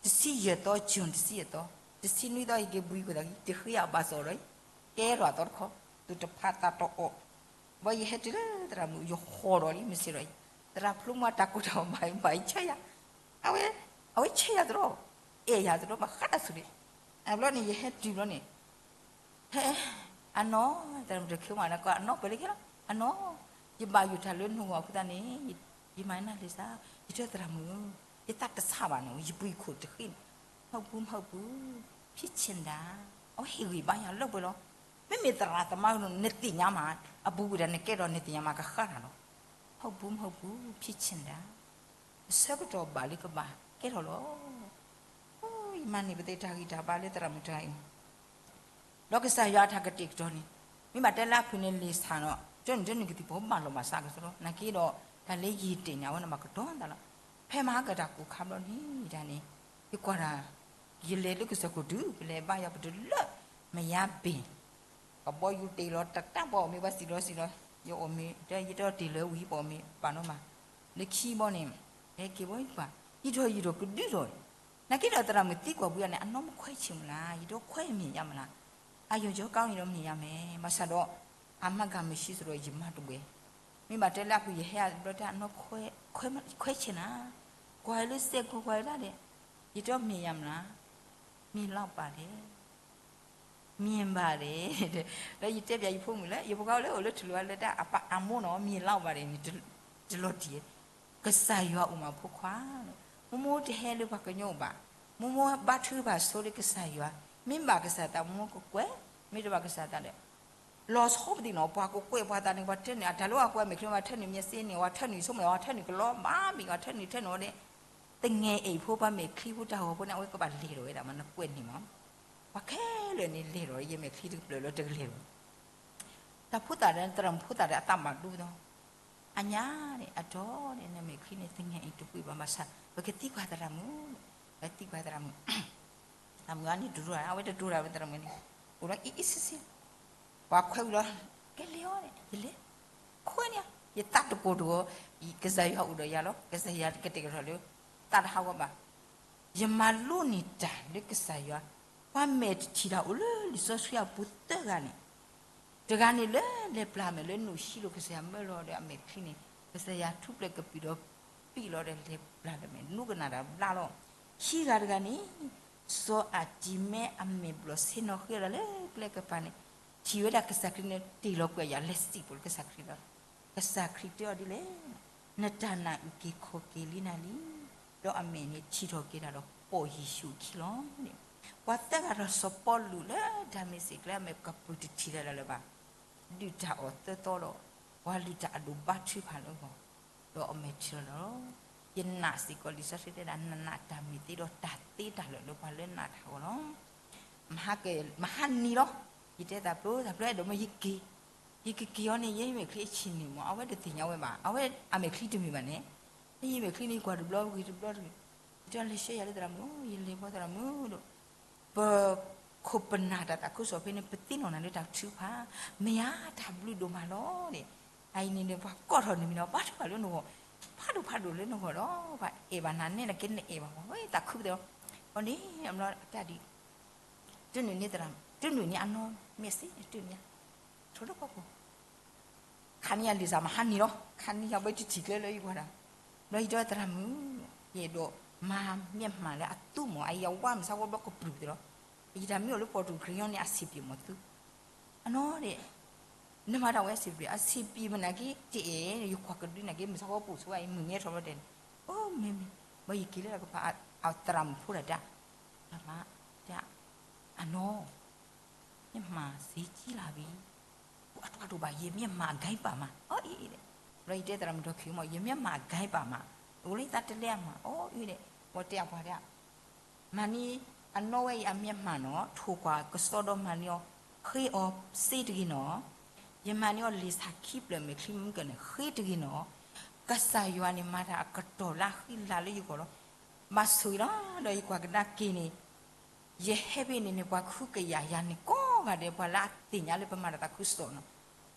တဆံယဲၢ်သီ ယူၤတဆံယဲၢ်သီ, တဆံနွံသီ ယက့ၤဘှံးခိၣ်သး တဃ့အဘၣ်စီၣ်ဒီး, ကဲထီၣ်အသီတခီ, သူၣ်တဖးသးတအီၣ်, ဘၣ်ယဟဲတုၤလၢသရၣ်မုၣ် ယဟီၣ်ဒီးလံ မ့ၢ်စ့ၢ်ဒီး, သရၣ်ဖျိမီတၢ်ကိၢ်တၢ်ဂီၤဘၣ် ဘၣ်ယဆၢယၤ, အဝဲ, အဝဲဆၢယၤတရီ, အဲၣ်ယၤတရီ ဘၣ်ဃးတၢ်ဆိၣ်န့ၣ်, အဘျီန့ၣ် ယဟဲတုၤဘျီန့ၣ် ဟဲ, အနီၢ်, သရၣ်မုၣ်တခ့မး နကွၢ်အနီၢ်ပှဲၤလၢခဲလီၤ, အနီၢ်, ယဘၣ်ယိၣ်တၢ်လၢနဂီၢ်အဃိသတးန့ၣ်, ယမၤနၢ်လံာ်ဆါ, ယတဲသရၣ်မုၣ်ဧၢ, ယသးတဆါဘၣ်န့ၣ် ယပှ့ၤခိၣ်တဃ့န့ၣ်, မဟုတ်ဘူး မဟုတ်ဘူး, ဖြစ်ချင်တာ, အဝဲဟ့ၣ်ဂံၢ်ဘါယၤလၢပှဲၤလီၤ, မ့မ့ၢ်သရၣ်သမါကနီၤ နသ့ၣ်ညါမး, အဘူးဝံၤဒီးနကဲဒီးနသ့ၣ်ညါမးကဃၣ်တၢ်လီၤ, မဟုတ်ဘူး မဟုတ်ဘူး, ဖြစ်ချင်တာ အဆၢကတီၢ်ဘၣ်လၢကဘၣ်ကဲထီၣ်လီၤ. ယမၤန့ၢ်ပသ့ၣ်တၢ်ဂံၢ်တၢ်ဘါလၢသရၣ်မုၣ်တဂၤအံၤ, ဒီးကစၢ်ယွၤအတၢ်ကတဲာ်ကတီၤန့ၣ်, မ့ၢ်ဘၣ်တဲလၢအဖုၣ်န့ၣ်လံာ်ဆါနီၤ, တၢ်နုၢ်တၢ်နုၢ်ကသံၣ်ဖိဘၣ်လီၤဘၣ်စးကစီဒီ, နာ်က့ဒီး တၢ်လၢယဟ့ၣ်တ့ၢ်န့ၣ် အဝဲန့ၣ်ဘၣ်ကတီၤသးလီၤ. ဖဲမဟါကတၢၢ်ကိၢ်ခါဘျီန့ၣ်ဒၣ်န့ၣ်, ယကွၢ်တၢ်, ယလဲၤလၢကစၢၢ်ခိၣ်တုၤ ပလဲၤဘါယွၤပတုၤလၢ မယါဘ့ၣ် ကဘီယူၤတ့ၢ်လီၤတၢ်တၢ် ပှၤအီၣ်မ့ၤပှၤစံၣ်လီၤစံၣ်လီၤ, ယအီၣ်မ့ၤ တၢ်ယတအီၣ်တ့ၢ်လၢဝံၤ ပှၤအီၣ်မ့ၤပာ်နီၢ်မး, လၢခံဘီန့ၣ်, ဟဲက့ၤဘီယကွၢ်, ယံာ်ထီၣ်ယံာ်ထီၣ်ကဒုထီၣ်, နာ်က့ဒီးသရၣ်မုၣ်သံကွၢ်ဝံၤန့ၣ် အနီၢ်မခွဲးဆ့ၣ်မုၢ်လၢ်, ယတခွဲးမ့ၢ်ယါမုၢ်လၢ်, အယိာ်ကၠီကၠီယတမ့ၢ်ယါမ့ၢ်, ဘၣ်ဆၣ်ဒီး, အမၤကၤမုၢ်ဆံးစရီယမၤတဝဲ, မ့ၢ်ဘၣ်တဲလၢအပူၤယဟဲအဘျီတၢ်အနီၢ်ခွဲးဆ့ၣ်နၤ, ကွၢ်လၢစဲးကွၢ်ကွၢ်ဒၣ်ဒဲး, ယတမ့ၢ်ယါမုၢ်လၢ်, မ့ၢ်လီၤပာ်လဲၣ် မြင်ပါတယ်, ဒီးယတဲပၠးယဖိမုၣ်လၢ ယဖိခွါအိၣ်လၢ အိၣ်လၢထူၣ်လိၤလၢတၢ်အပၢ်အမိၢ်နီၤ မြင်လောက်ပါတယ်န့ၣ် တလီၤတံၢ်, ကစၢ်ယွၤအိၣ်မးဖိခွါ, မိၢ်မိၢ်တဟဲလၢပှၤကညီအိၣ်ဘၣ်, မိၢ်မိၢ်ဘါထုကဖၣ်ဆိလၢကစၢ်ယွၤ, မ့ၢ်ဘၣ်ကစၢ်သးမိၢ်မိၢ်ကကွဲး, မ့ၢ်တဘၣ်ကစၢ်သးဒီး လီၤဆီပသံးနီၤ ပှၤကကွဲးပှၤသးန့ၣ် ပှၤတၢ်န့ၣ် အတၢ်လၢအကွဲးမဲာ်ချံ ပှၤထၢနုာ်မ့ၢ်စ့န့ၣ် ပှၤထၢနုာ်ဆိကမိၣ် ပှၤထၢနုာ်ကလီဘၣ်မံၤ ပှၤထၢနုာ်ထၢနုာ်ဝဲဒၣ် သငဲးအ့ၣ်ဖိ ပှၤမဲာ်ချံဖိတၢ်ဂီၤဖိန့ၣ် အဝဲကဘၣ်လဲၤဒီးဝဲဒၣ်မး နကွဲးန့ၣ်မး, ပှၤခဲလၢာ်န့ၣ်လဲၤဒီး ယမဲာ်ချံတကပျၢၢ်လၢတကလဲၤဒီး တၢ်ဖိသၣ်ဒီး သရၣ်မုၣ်ဖိသၣ်ဒီး အသးမၤဒိဒီး အညါန့ၣ် အတီန့ၣ် နမဲာ်ချံန့ၣ် သငဲးအ့ၣ်တကွံာ်ဘၣ်ဘၣ်ဆၣ် ပကသံကွၢ်သရၣ်မုၣ်, ပသံကွၢ်သရၣ်မုၣ်, သရၣ်မုၣ်အန့ၣ်တဒိၣ် အဝဲတဒိၣ်ဒၣ်ဝဲသရၣ်မုၣ်န့ၣ် အိၣ်ဒီးအ့ၣ်အ့ၣ်ဆ့ဆ့ ပှၤခွဲးဝံၤဒီး ကလဲၤအီၤန့ၣ် ယလဲၤ, ခွဲးန့ၣ် ယသးတကိၢ်တဂီၤ, ကစၢ်ယွၤအိၣ်ဒီးယၤလီၤ, ကစၢ်ယွၤကတဲာ်ကတီၤလၢ သးတဟးဂီၤဘၣ်, ယမၤလိန့ၢ်တၢ်လၢကစၢ်ယွၤ, ပှၤမဲာ်တထံၣ်တၢ်အိၣ်လၢလံာ်စီဆှံအပူၤသၢဂၤန့ၣ် တဂၤန့ၣ်လၢလဲၤပျၢ်မဲာ်လၢနိၣ်ဟံၣ်လီၤ ကစၢ်ယွၤမၢလီၤဒီးအမဲာ်ချံန့ၣ် ကစၢ်ယွၤထူပျဲၢ်ကပံာ်ဒီးပံာ်လီၤဒီးလဲၤပျၢ်လၢမဲာ် နူကနၣ်တၢ်ဘျါလီၤ. ခံဂၤတဂၤန့ၣ် စီၤအၤတံၤမဲအမဲာ်ဘျီၣ်ဆ့ၣ်နီၤဃ့အီၤဒၣ်လၢကျဲကပၤန့ၣ် ထံၣ်ဝဲဒၣ်ကစၢ်ခရံာ်န့ၣ် တ့ၢ်လီၤကွံာ်ယၤလဲၤစံၣ်ပိာ်လၢကစၢ်ခရံာ်ဒီး ကစၢ်ခရံာ်တဲအီၤဒ်လဲၣ်, နတၢ်နာ်အုၣ်က့ၤခီၣ်က့ၤလံနၤလံ, ဒီးအမဲာ်န့ၣ်ထံၣ်ထီၣ်က့ၤတၢ်ဒီးပိာ်ယ့ၣ်ၡူးအခံလီၤ. ပှၤသၢဂၤဒီးစီၤပီလူးလၢဒၤမ့းစ့းကျဲအမဲာ်ကပူၤတထံၣ်တၢ်လၢၤဘၣ်, ဒုၣ်တၢ်အီၣ်သၢသီဒီး ပှၤလုၢ်တၢ်အဒိၣ်ဘါထုကဖၣ်လၢအဂီၢ်, ဒီးအမဲာ်ထံၣ်လီၤလီၤ. ယနာ်စ့ၢ်ကီးလံာ်စီဆှံတဲဒၣ် နနာ်တၢ်မ့ၢ်သ့ဒီးတၢ်သ့တၢ်လၢာ်လၢပှၤလၢနာ်တၢ်အဂီၢ်လီၤ. မဟါက မဟါနံၤလီၤ. ယတဲသးဖျိ သးဖျိအဲၣ်ဒိးမ့ၢ်ယက့ၤ, ယကက့ၤအီၤန့ၣ် ယမဲာ်ချံအဆံးန့ၣ်မး အဝဲတသ့ၣ်ညါဝဲဘၣ်, အဝဲအမဲာ်ချံတမ့ၢ်ဘၣ်န့ၣ်, ယမဲာ်ချံန့ၣ်ကွၢ်တဘျီဂ့ၤတဘျီတဂ့ၤ, ယတဲလဲၤဆှၢယၤလၢသရၣ်မုၣ်, ယလဲၤဘီသရၣ်မုၣ်ဒီး ပခိၣ်ပနၢ်တၢ်သးခုကစီၣ်ဖဲန့ၣ် ပသ့ၣ်နီၣ်နၤလၢတၢ်ထုကဖၣ်, မ့ၢ်ဧါတၢ်ဘျုးဒိၣ်မးလီၤန့ၣ်, အအံၤန့ၣ်ဒီးပှၤကိးထီၣ်န့ၣ်မ့ၢ်ဒီး ဘါထုကဖၣ်လၢနဂီၢ်, ဖးဒိၣ်ဖးဒိၣ်လၢနဂီၢ်လီၤ, ပှၤအဲၣ်ဘၣ်နၤနဲၣ်နကဲနအဲၣ်ဘၣ်, ပှၤဝဲသးခုပသ့ၣ်လီၤ, အန့ၣ်အဘျီတၢ်ဒ် တုၤနုာ်န့ၢ်သရၣ်, တုၤနုာ်န့ၢ်အနီၢ်မ့ၢ်စ့ တုၤနုာ် ထိၣ်လၢဖီခိၣ် ခါန့ၣ်ယလံာ်စၢ်မဟါနံၤလီၤ, ခါန့ၣ်ယဘၣ်တထံၣ်ကျဲလၢယကွၢ်တၢ်, ဘျီယတဲသရၣ်မုၣ်, ယအဲၣ်ဒိးမၤမျက်မှန်လၢအသူမး အယဝါမုၢ်ဆါဝီဘျီကပြုၢ်သ့လီၤ, ယတၢ်မ့ၢ်အိၣ်လၢပီၣ်တူၣ် ခရံာ်ယီန့ၣ် အဆံးပျ့ၤမးသူ, အနီၢ်ဒဲး နမၤတၢ်ဝဲအဆံးပျ့ၤ အဆံးပျ့ၤမနုၤက့တအဲၣ် ယကွၢ်ကဒုနၤက့ မုၢ်ဆါဝီပူၤဆိဝဲအံၤ မုၢ်မ့ၢ်ထီၣ်ဘျီတဲန့ၣ်, အိၣ်မ့ၢ်မ့ၢ်, ဘျီယက့ၤလၢတၢ်ကပၤ အသရၣ်မုၣ်ဖိတၢ်တၢ်, တၢ်မၤ, တၢ်, အနီၢ် မျက်မှန်ဈေးကြီးလာပြီ, အတၢ်တိၢ်ဘၣ် ယမျက်မှန်အဂိုက်ဘၣ်မး အီအံၤဒဲး, ဘျီယတဲသရၣ်မုၣ်ဒီးခံမး ယမျက်မှန်အဂိုက်ဘၣ်မး, အိၣ်လၢယသးတလဲအမး အီအံၤဒဲး, ဝဲတဲအပှၤဒၣ် မၤန့ၢ်အနီၢ်ဝဲအံၤအမျက်မှန်နီၤ ထိၣ်ကွၢ်ကစီဒီးမၤန့ၢ်အီၤ, ဃ့အီၤစ့တဂ့ၤနီၤ, ယမၤန့ၢ်အီၤလံာ်စၢ်ခံဖျၢၣ်မဲာ်ချံမုၢ်ကၢၢ်န့ၣ် ဃ့တဂ့ၤနီၤ, ကစၢ်ယွၤန့ၣ်မၤတၢ်အကတီၢ်လၢအဃံလၤလၢယဂီၢ်လီၤ, ဘၣ်ဆိၣ်ဂ့ၤလီၤ ဒီးယကွၢ်ကဒါက့ၤန့ၣ် ယဟဲဖဲန့ၣ်န့ၣ် ပှၤကဟုကယာ်ယၤန့ၣ်ကိးဂၤဒဲး ပှၤလၢအသ့ၣ်ညါလၢပမၤတၢ်သးခုကစီၣ်နီၤ,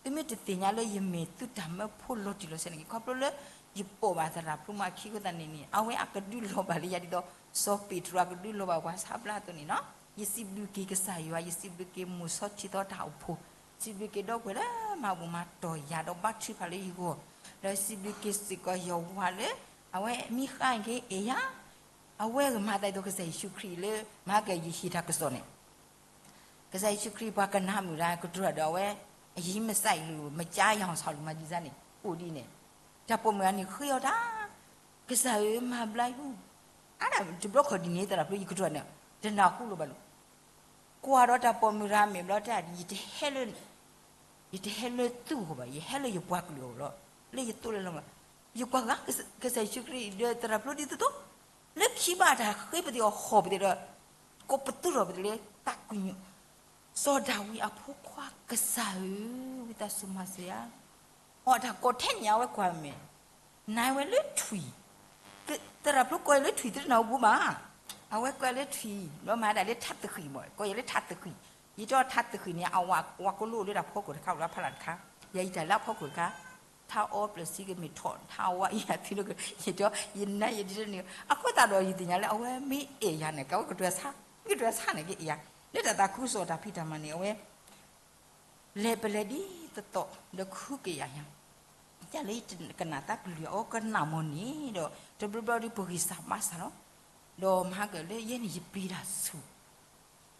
သုမ့ၢ်တသ့ၣ်ညါလၢယမဲာ်သုတၢ်မၢဖိလီၤတံၢ်လီၤဆဲးန့ၣ်က့ ခီဖျိလၢ ယပိာ်ဘၣ်သရၣ်ဖျိမးအခံအဃိသတးန့ၣ်န့ၣ် အဝဲအကဒုးလီၤဘၣ်လၢယၤဒ်သိး စီၤပ့းတရူးအကဒုးလီၤဘၣ်ပှၤဆါဘျါအသိးန့ၣ်နီၤ, ယစံးဘျုးက့ၤကစၢ်ယွၤ ယစံးဘျုးက့ၤမိၢ်စီထံသီတၢ်အိၣ်ဖှိၣ်, စံးဘျုးက့ၤဒီပုၢ်ဝဲၢ်လၢမၤဘူၣ်မၤတီၢ်ယၤဒီးဘါထုကဖၣ်လၢယဂီၢ်, ဒီးစံးဘျုးက့ၤစ့ၢ်ကီးယဝၤလၢ အဝဲမ့ၢ်ဃါက့ၤအဲၣ်ယၤ အဝဲကမၤသးဒ်သိးကစၢ်ယ့ၣ်ၡူးခရံာ်လၢ မၤကယဟ့ၣ်တၢ်ကစီၣ်န့ၣ်, ကစၢ်ယ့ၣ်ၡူးခရံာ်ပှၤကနၣ်မုာ်တၢ်ကတြူၢ်ဒီးအဝဲ အယံၤမ့ၢ်စၢ်အံၤလူၤ မ့ၢ်ကယၤဟီၣ်စီၣ်လူၤမၤဒ်စၢ်န့ၣ် အိၣ်ဒ်န့ၣ်, တၢ်ပိာ်မုၣ်တဂၤန့ၣ်ဃ့အီၤတၢ်, ကစၢ်ဧၢမၤဘျါယၤ, အါဒၣ်တဘျီခီၣ်ဒ်န့ၣ်သရၣ်ဖျိယကတြူၢ်န့ၣ် တနၢ်ဟူလၢၤဘၣ်လူၤ ကွၢ်ဒီးတၢ်ပိာ်မုၣ်တဂၤမဲာ်ဘျီတၢ်ဒ် ယတဟဲလၢ ယတဟဲလၢသုးအဂီၢ်ဘၣ် ယဟဲလၢယပှၤကလုာ်အဂီၢ်လီၤ, လၢယသိၣ်လၢလီၤဘၣ်, ယကွၢ်ဂၤ ကစၢ်ယ့ၣ်ၡူးခရံာ်ဒီးသရၣ်ဖျိဒ်သိးသိး, လၢခံဘၣ်တၢ်ဃ့ပသ့ၣ်အီၤဟီၣ်ပသ့ၣ်ဒီး ကိးပသူထီၣ်ပသ့ၣ်လၢတၢ်ကွံာ်ညိၣ်, စီၤဒၤဝံးအဖိခွါကစၢ်ဧၢ, ဝံသးစူၤမၤစၢၤယၤ အတၢ်ကိးထဲန့ၣ် အဝဲကွၢ်မဲာ်, နၤဝဲလၢထွံၣ်, သရၣ်ဖျိကိးယၤလၢထွံၣ် တနၢ်ဟူဘၣ်, အဝဲကိးယၤလၢထွံၣ် ဘျီမၤဒၣ်လၢထးသဃံးမး ကိးယၤလၢထးသဃံး, ယတဲအီၤထးသဃံးန့ၣ် အဝၤကိးလိၣ်လၢတၢ်ဖီခိၣ်တခါ အိၣ်လၢဖးလၢ်တခါ, ယၤယတၢ်လၢအဖီခိၣ်တခါ, ထးအီပျၢၢ်စံကမ့ၢ်ထီၣ် ထးအဝၤအံၤအသုးလၢက ယတဲ ယနါယဒ်န့ၣ် အဃိသတးဒီးယသ့ၣ်ညါလၢအဝဲမ့ၢ်အဲၣ်ယၤန့ၣ် ကဝဲကတြူၢ်ဆါ, ကတြူၢ်ဆါန့ၣ်က့အဲၣ်ယၤ, လၢတၢ်သးခုကစီၣ်တၢ်ဖံးတၢ်မၤန့ၣ် အဝဲ လဲၤပလဲၤဒ်သိးသိး ဒီးကဟုကယာ်ယၤ, ယလၢယကနၣ်သးကလုၢ်အီၤကနၣ်မးန့ၣ်ဒီး တဘျီဘျီဒီးပဂံၢ်စၢ်ဘါစၢ်လီၤ, ဒီးမဟါကလၢယဲန့ၣ်ယပျံၤတၢ်ဆူၣ်,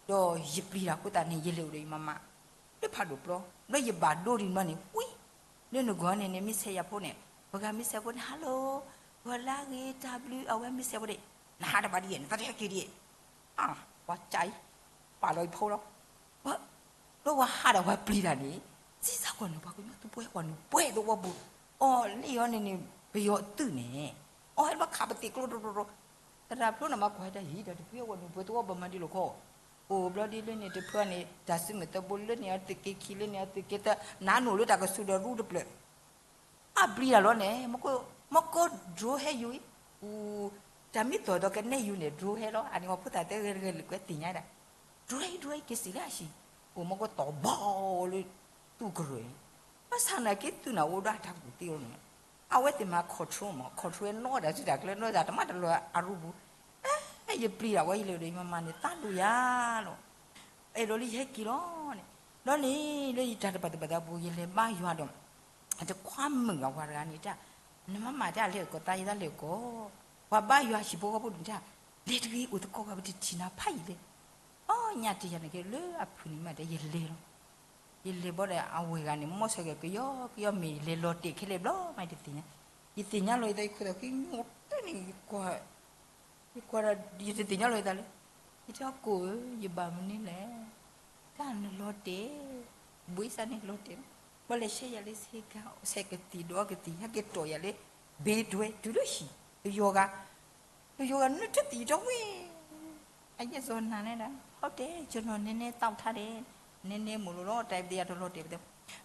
ဒီးယပျံၤတၢ်အဃိသတးန့ၣ် ယလဲၤအိၣ်ဒီးယမၤမၤ လၢဖးဒိၣ်ပျီ, ဒီးယဘၣ်ဒိဒံးမးန့ၣ် ဝံၤ လၢနဂီၢ်န့ၣ်န့ၣ် မ့ၢ်ဆဲးယၤဖိန့ၣ် ပှၤဂၤမ့ၢ်ဆဲးဖိန့ၣ် hello ဂီၤလၢအဂ့ၤ တၢ်ဘျုး အဝဲမ့ၢ်ဆဲးဖိန့ၣ် နဟးတဘၣ်ဒ်ယဲၢ် နသးတဟဲက့ၤဒ်အံၤ, အါ ပှၤကၢ်အံၤ ပာ်လီၤယဖိလီၤ. ဒီးပှၤဟးဒီးပှၤပျံၤတၢ်န့ၣ် စံးစၢ်ကွၢ်န့ၣ် ပှၤကညီသူပှဲၤဝဲနုာ်ပှဲၤသဝီပူၤ, အီၤလၢယီၤန့ၣ်န့ၣ် ပယီၤအသုးန့ၣ် အီၤဟဲလၢပှၤခးပသံးကျိတြိတြိတြိ, သရၣ်ဖျိန့ၣ်မၤကွၢ်တၢ်ဟံၣ်ဒီးတဖုအဝဲနုာ်ပှဲၤသဝီပမၤဒ်လဲၣ်ခီ, အိၣ်ဘျီဒ်လၢန့ၣ်တဖုန့ၣ် တၢ်စုမုၢ်သးဘိလၢန့ၣ်အသုးက့ခံလၢန့ၣ်အသုးက့သၢ နၤနအိၣ်လၢတၢ်ကစူၤဒီးရူတဖျၢၣ် အပျံၤတၢ်လီၤန့ၣ် မ့ၢ်ကိး drone ဟဲယူၤအံၤ, အူ တၢ်မ့ၢ်သီၣ်ဒီးကနဲယူၤန့ၣ် drone ဟဲလီၤ, အန့ၣ်ပှၤဖိသၣ်တဲဂဲၤတဂဲၤလၢကွဲးသ့ၣ်ညါဒၣ်, drone ဟဲ drone ဟဲက့ၤစံးလၢအဟံၣ်, အိၣ်မ့ၢ်ကိးတီၢ်ဘီလၢ သူကရၢၢ်အံၤ, ဘၣ်ဆၣ်နာ်က့သုးနၤအိၣ်ဒီးအတၢ်ကူၣ်သ့လီၤန့ၣ်, အဝဲသ့ၣ်မၤ control မး control ဝဲနီၢ်တၢ်စုတၢ်ကျဲနီၢ်တၢ်တမၤတလီၤအရူပူၤ, ယပျံၤတၢ်ဝဲယလဲၤဒီးယမၤမၤန့ၣ် သးဒိၣ်ယၤလီၤ အဲၣ်ဒိးလၢယဟဲက့ၤလီၤန့ၣ်, ဒီးန့ၣ် လၢယတၢ်တပာ်သူၣ်ပာ်သးပူၤ ယလဲၤဘါယွၤဒီး တခွါမုၣ်အဝၤတဂၤန့ၣ်တၢ်, နမၤမၤတၢ်လဲၤကိးသးယသးလဲၤကိး, ပှၤဘါယွၤဟံၣ်ဖိဃီဖိဒုးတၢ်, လဲၤတဂ့ၤအိၣ်သကိးဂၤပတထံၣ်နၤဖးယံာ်လဲၣ်, အီညါတယၤန့ၣ်က့လၢအဖုၣ်န့ၣ်မးဒီးယလဲၤလီၤ, ယလဲၤဘီဒီးအဝဲၢ်ဂၤန့ၣ် မီၢ်ဆၢၣ်က့ၤကယီကယီမ့ၢ်လဲၤလီၤတဲာ်ခဲလၢာ်ဘျီမးတသ့ၣ်ညါ, ယသ့ၣ်ညါလီၤယသးယခိၣ်သးဃံညိၣ်တန့ၣ် ယကွၢ် ယကွၢ်ဒီး ယတသ့ၣ်ညါလီၤယသးလၢ, ယတဲကိၣ်ဧၢ, ယဘၣ်မနုၤလဲၣ်, တၢ်နလီၤတဲာ်, ဘှံးစၢ်န့ၣ်လီၤတဲာ်, ဘၣ်လဲၤဆှၢယၤလၢဆ့ကၤ ဆဲးကသံၣ်ဒီးကသံၣ် ဟဲက့ၤတီၢ်ယၤလၢ ဘ့တွဲ တုၤလၢဟံၣ်, ပယီၤဂၤ, ပယီၤဂၤနုာ်တသံၣ်ထီၣ်ဝံၤ အယဲၢ်စီၤနၤနဲဒၣ် ဟုတ်တယ် ကျွန်တော်နည်းနည်းသောက်ထားတယ်, နည်းနည်းမို့လို့တော့ တိုက်ပဒယတလီၤတဲာ်ပသး,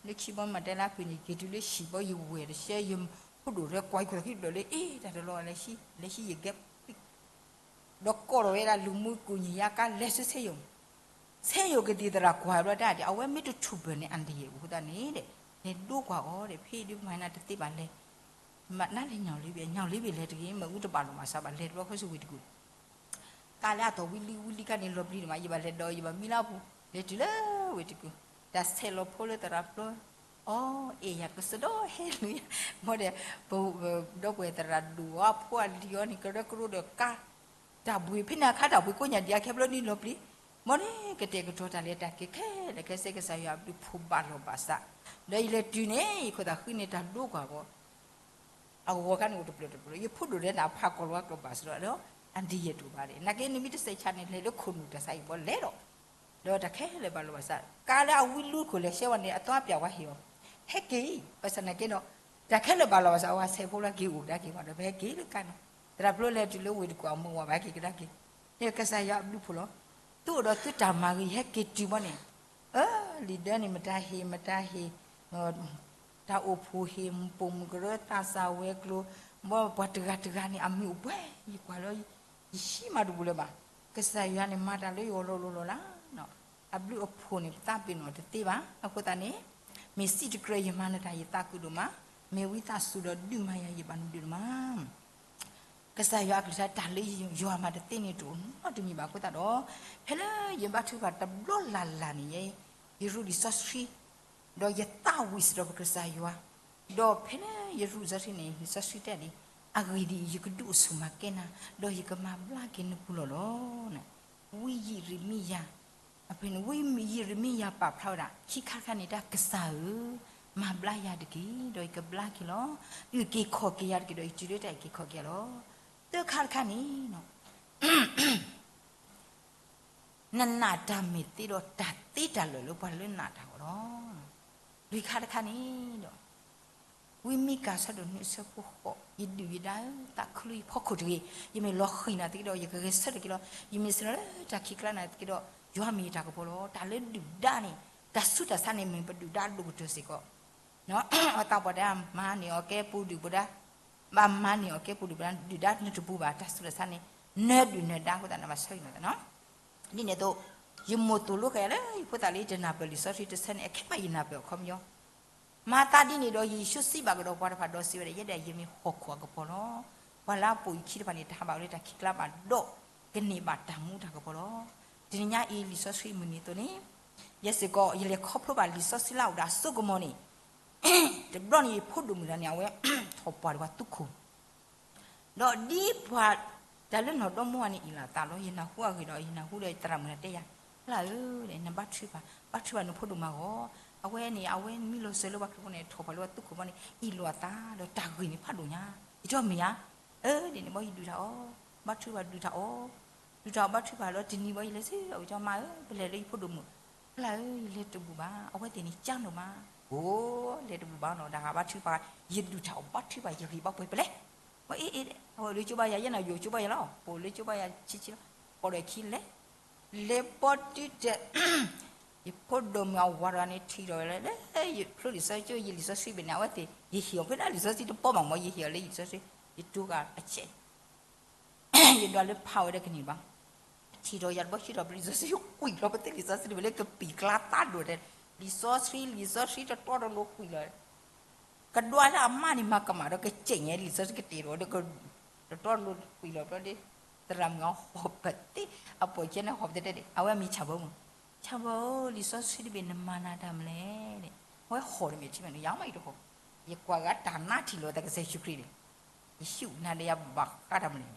လၢခံဘီမၤတဲလၢဖုၣ်န့ၣ် က့ၤတုၤလၢဟံၣ်ဘီယဝဲၢ်တဆှဲ ယဖိဒိၣ်ရဲကွၢ်ယခိၣ်သးဃံဘျၢၣ်လၢ အ့ တၢ်တလီၤဂာ်လဲၤဆံ လဲၤဆံယကဲ ဒီးကိးထီၣ်ဝဲဒၣ်လူၤမူကူၣ်ညံၣ်ယါကါ လဲၤဆူဆဲယိာ်, ဆဲယိာ်ကသံၣ်သရၣ်ကွၢ်ဘျီတၢ်ဒ် အဝဲမ့ၢ်တထူၣ်ဘၢၣ်န့ၣ် အဒၣ်ယဲၢ်အိၣ်ဃိသတးန့ၣ်ဒီး လဲၤဒိကွၢ်အီၤဒီး ဖဲဒုးမၤနၤတသ့ဘၣ်လဲၤ, မၤနၤလဲၤညၣ်လ့ဘ့ၣ် ညၣ်လ့ဘ့ၣ်လဲၤတဂ့ၤ မ့ၣ်အူတဘၣ်လိာ်ဘၣ်စးဘၣ်လဲၤတဘျီဃီဆူဝ့ၢ်တကူၣ် ကါလၢအသီၣ်ဝံလံဝံလံကါန့ၣ် လီၤပျံၤဒံးမး ယဘၣ်လဲၤဒီး ယဘၣ်မံလၢအပူၤ လဲၤတုၤလၢဝ့ၢ်တကူၣ်, တၢ်ဆဲးလီၤဖိလၢသရၣ်ဖျိ, အီ အဲၣ်ယၤကစၢ်ဒီးဟဲလူၤယၤ, မ့ၢ်ဒီး ဒီပုၢ်ဝဲၢ်သရၣ်ဒိၣ်အီၤ အဖိအလံၤအီၤန့ၣ် ကရၢကရိဒီးကါ, တၢ်ဘှံးဖဲန့ၣ်အခါ တၢ်ဘှံးကိးညါဒံးအခဲဘျီဒ်လီၤပျံၤ, မ့ၢ်န့ၣ် ကတဲာ်ကတီၤတၢ်လဲၤတၢ်က့ၤခဲလၢာ်ခဲဆ့ ကစၢ်ယွၤအဘျုးဖှိၣ်ဘၣ်လိာ်ဘၣ်စး, ဒီးယလဲၤတုၤန့ၣ် ယခိၣ်သးဃံန့ၣ် တၢ်ဒိကွၢ်ဘီ အဂီၤခါန့ၣ်အိၣ်တဖျၢၣ်တဖျၢၣ် ယဖိဒိၣ်ဒီးန့ၣ် အဖးကီၢ်လီၤအကျိာ်ဘၣ်စးဒီး အဒ်ယဲၢ်တအိၣ်ဘၣ်ဒီး နာ်က့နမ့ၢ်တစဲးဆါန့ၣ် လဲၤလၢခိၣ်နူာ်တၢ်ဆါဟံၣ်ဘီလဲၤဒီး, ဒီးတၢ်ခဲလၢာ်ဘၣ်လိာ်ဘၣ်စး, ကါလၢအဝံလူခိၣ်လဲၤဆှၢဝဲန့ၣ် အသီအပျၢ်ဝဲဟ့ၣ်အီၤ, ဟဲက့ၤအံၤ ဘၣ်ဆၣ်နာ်က့ဒီး တၢ်ခဲလၢာ်ဘၣ်လိာ်ဘၣ်စး အဝဲဆဲးဖိလၢက့ၤအိၣ်ကဒါက့ၤမးဒီး ပဟဲက့ၤလၢကါနီၤ, သရၣ်ဖျိလဲၤတုၤလၢဝ့ၢ်တကူၣ်အမုၢ်ဝါဘၣ်က့ၤကဒါက့ၤ, ကစၢ်ယွၤအဘျုးဖှိၣ်လီၤ, သုအိၣ်ဒီးသုတၢ်မၤဂ့ၤ ယဟဲက့ၤတုၤဘီန့ၣ် အၢ လံာ်ဒၢန့ၣ် မတၤဟ့ၣ် မတၤဟ့ၣ်, တၢ်အိၣ်ဖှိၣ်ဟ့ၣ် ပိာ်မုၣ်ကရၢ သးစၢ်ဝဲၤကျိၤ, ဘီပှၤတဂၤတဂၤန့ၣ် အမံၤအိၣ်ပှဲၤ ယကွၢ်လီၤ ယဟံးမးတဘူးလၢၤဘၣ်, ကစၢ်ယွၤန့ၣ် မၤတၢ်လၢယဂီၢ်လိၤလိၤလီၤလၢ်, အဘျုးအဖှိၣ်န့ၣ် ပသးပ့ၤနီၣ်တသ့ဘၣ်, အဃိသတးန့ၣ် မ့ၢ်စံးတကြၢးယမၤနၢၤတၢ်ယသးခုဒိၣ်မး, မ့ၢ်ဝံသးစူၤဒီးဒုးမၤယၤယဘၣ်နဒုးဒိၣ်မး ကစၢ်ယွၤအကလုၢ်ကထါတၢ်လၢယွၤမၤတသ့န့ၣ်တအိၣ်နီတမံၤဘၣ်အဃိသတးဒီး, ဖဲလၢယဘါထုကဖၣ်တဘျီလၢ်လၢ်န့ၣ်, ယရူးလံာ်စီဆှံ, ဒီးယသးဝံၣ်စ့ၢ်ကီးပကစၢ်ယွၤ, ဒီးဖဲလၢယရူးလံာ်စီဆှံန့ၣ် လံာ်စီဆှံတဲဒ်အံၤ, အဂ့ၢ်ဒ်အံၤ ယကဒုးအိၣ်ဆူၣ်မၤကဲနၤ, ဒီးယကမၤဘျါက့ၤနပူၤလီၢ်လီၤ. ဝံယံးရမံယၤ, အဖဲန့ၣ် ဝံယံးရမံယၤပာ်ဖျါဝဲဒၣ် ခံခါတခါန့ၣ် တၢ်ကစၢ်ဧၢ, မၤဘျါယၤတက့ၢ်, ဒီးယကဘျါက့ၤလီၤ. အုၣ်က့ၤခီၣ်က့ၤယၤတက့ၢ်, ဒီးယတုၤလၢတၢ်အုၣ်က့ၤခီၣ်က့ၤယၤလီၤ. သၢခါတခါန့ၣ် နနာ်တၢ်မဲာ်သ့ဒီးတၢ်သ့တၢ်လၢာ်လၢပှၤလၢနာ်တၢ်အဂီၢ်လီၤ. လွံၢ်ခါတခါန့ၣ်ဒီး ဝံမံကၤဆၢဒိၣ်နွံအဆၢဖိဃိး, ယဒုၣ်ယဒါဧၢ, သးခုလၢယဖီခိၣ်တဂ့ၤ, ယမ့ၢ်လီၤဃံၤနၤသက့ဒီး ယကဂဲၤဆၢထၢၣ်က့ၤလီၤ. ယမ့ၢ်ဆၢထၢၣ်လၢတၢ်ခံးကျါနၤသက့ဒီး ယွၤမ့ၢ်ယတၢ်ကပီၤလီၤ. တၢ်လၢဒုၣ်ဒါန့ၣ် တၢ်ဆူးတၢ်ဆါန့ၣ် မ့ၢ်ပဒုၣ်ဒါဒိၣ်ကတၢၢ်စ့ၢ်ကီး အသးပှၢ်တဲ မၤန့ၢ်အီၤကဲပူၤဒုၣ်ပူၤဒါ, ဘၣ်မၤန့ၢ်အီၤကဲပူၤဒုၣ်ပူၤဒါ, ဒုၣ်ဒါနတပူၤဘၣ်, တၢ်ဆူးတၢ်ဆါန့ၣ် နဒုၣ်နဒါအဃိသတးန့ၣ် ဘၣ်ဆၢဂ့ၤနၤသးနီၤ. ဒ်န့ၣ်အသိး ယမိၢ်သိၣ်လိဃာ်ယၤလၢယဖိသၣ်လၢယတနၢ်ပၢၢ်လံာ်စီဆှံတဆၢန့ၣ် အခဲမးယနၢ်ပၢၢ်အခီပညီ မၤသးဒ်န့ၣ်ဒီး ယ့ၣ်ၡူးစံးဘၣ်ကဒီးပှၤတဖၣ်ဒီးစံးဝဲဒၣ် ယဲဒၣ်ယမ့ၢ်ဟီၣ်ခိၣ်အကပီၤလီၤ. ပှၤလၢအပိာ်ယခံတဖၣ်န့ၣ် တဟးဘၣ်ဝဲလၢတၢ်ခံးကျါဘၣ်ဒီး ကန့ၢ်ဘၣ်တၢ်မူတၢ်ကပီၤလီၤ. တနံၤညါအံၤ လံာ်စီဆှံမုၢ်နံၤအသိးန့ၣ် ယဲစ့ၢ်ကီး ယလဲၤခီဖျိဘၣ်လံာ်စီဆှံလၢအအိၣ်ဒီးအစိကမီၤန့ၣ် တဘျီန့ၣ် ယဖိဒိၣ်မုၣ်တဂၤန့ၣ် အဝဲထီၣ်ပှၢ်ဒီးပှၤသူခိၣ် ဒီးဒ်ပှၤတၢ်လၢနီၢ်ဒီမါန့ၣ်အံၤလီၤအသးလီၤ. ယနၢ်ဟူအဂ့ၢ်ဒီး ယနၢ်ဟူဒီးယသရၣ်မုၣ်တဂၤတဲယၤ, ဖျါဧၢ, နဘါထုကဖၣ်, ဘါထုကဖၣ်နဖိဒိၣ်မးဂီၢ်. အဝဲန့ၣ် အဝဲမံလီၤစၢၤလၢပှၤခရံာ်ဖိန့ၣ် ထိၣ်ဖးလၢပှၤသူခိၣ်ဘီန့ၣ် အ့ၣ်လိာ်အသးဒီးတၢ်ဂ့ၢ်န့ၣ်ဖးဒိၣ်ညါ, ယထီၣ်မ့ၢ်ဧါ. အၢ ဒ်န့ၣ်ဘီယဒုးတၢ်အီၣ်, ဘါထုကဖၣ်ဒုးတၢ်အီၣ်, ဒုးတၢ်အီၣ်ဘါထုကဖၣ်လီၤ တနံၤဘီယလဲၤဆူအကၠီ မါဧၢ ပလဲၤလၢယဖိဒိၣ်မုၣ်, ဖျါဧၢ ယလဲၤတဘူၣ်ဘၣ်, အဝဲသ့ၣ်န့ၣ်ကၠါနီၣ်မး, အိ လဲၤတဘူၣ်ဘၣ်နီၤ တၢ်ဂ့ၢ်ဘါထုကဖၣ်, ယဒုးတၢ်အီၣ်ဘါထုကဖၣ် ယဂံၢ်ဘါပှဲၤပလဲၣ်, ဝဲအ့ၣ်အ့ၣ် အဝဲအိၣ်လၢကၠိဘါယၤ ယဲန့ၣ်ယအိၣ်ကၠိဘါယၤလီၤ, ပအိၣ်လၢကၠိဘါယၤဆံးဆံးလီၤ, ပိာ်ဒီးခံလဲၤ လဲၤဘီတုၤတဲာ်, ယဖိဒိၣ်မုၣ်အဝၤတဂၤန့ၣ် ထံၣ်ထီၣ်ဝဲလၢ ဖျိလံာ်စီဆှံ ယလံာ်စီဆှံဘ့ၣ်န့ၣ် အဝဲသ့ၣ် ယဟ့ၣ်အီၤဖဲဒၣ်လံာ်စီဆှံတပီမးမၢ် ယဟ့ၣ်အီၤလၢယလံာ်စီဆှံ, ယတိၤဃာ်အဆဲး ယဒွးလၢဖးဝဲဒီးကန့ၢ်ဘၣ်, ထံၣ်ထီၣ်ယၤတဘီ ဟံးထီၣ်ပလံာ်စီဆှံ ကွံာ်လီၤပသ့လံာ်စီဆှံတဘ့ၣ်လၢကပံာ်ကျါသးဒိၣ်တဲ, လံာ်စီဆှံ လံာ်စီဆှံတတီတလိၤကွံာ်လီၤ ကဒွးလၢအမါန့ၣ် မၤကမၣ်ဒီးကစဲးညါလံာ်စီဆှံကတဲာ်ဒီး တတီတလိၤကွံာ်လီၤဘျီဒီး သရၣ်မုၣ်အဟီၣ်ပသ့, အပိာ်ကဲန့ၣ်ဟီၣ်ပသ့တဲန့ၣ် အဝဲမ့ၢ်ဆၣ်ဘီမုၣ်, ဆၣ်ဘီဧၢ လံာ်စီဆှံတဘ့ၣ်နမၤနၤတၢ်မနုၤလဲၣ်, အဝဲဟီၣ်တမ့ၢ်ထံမ့ၢ်န့ၣ် ယၤမ့ၢ်ယတဟီၣ်, ယကွၢ်ဂၤတၢ်နါထံၣ်လိာ်သးကစၢ်ယ့ၣ်ၡူးခရံာ်န့ၣ်, ယဟံးနၤဒီးယဘၣ်ဃးတၢ်မနုၤန့ၣ်,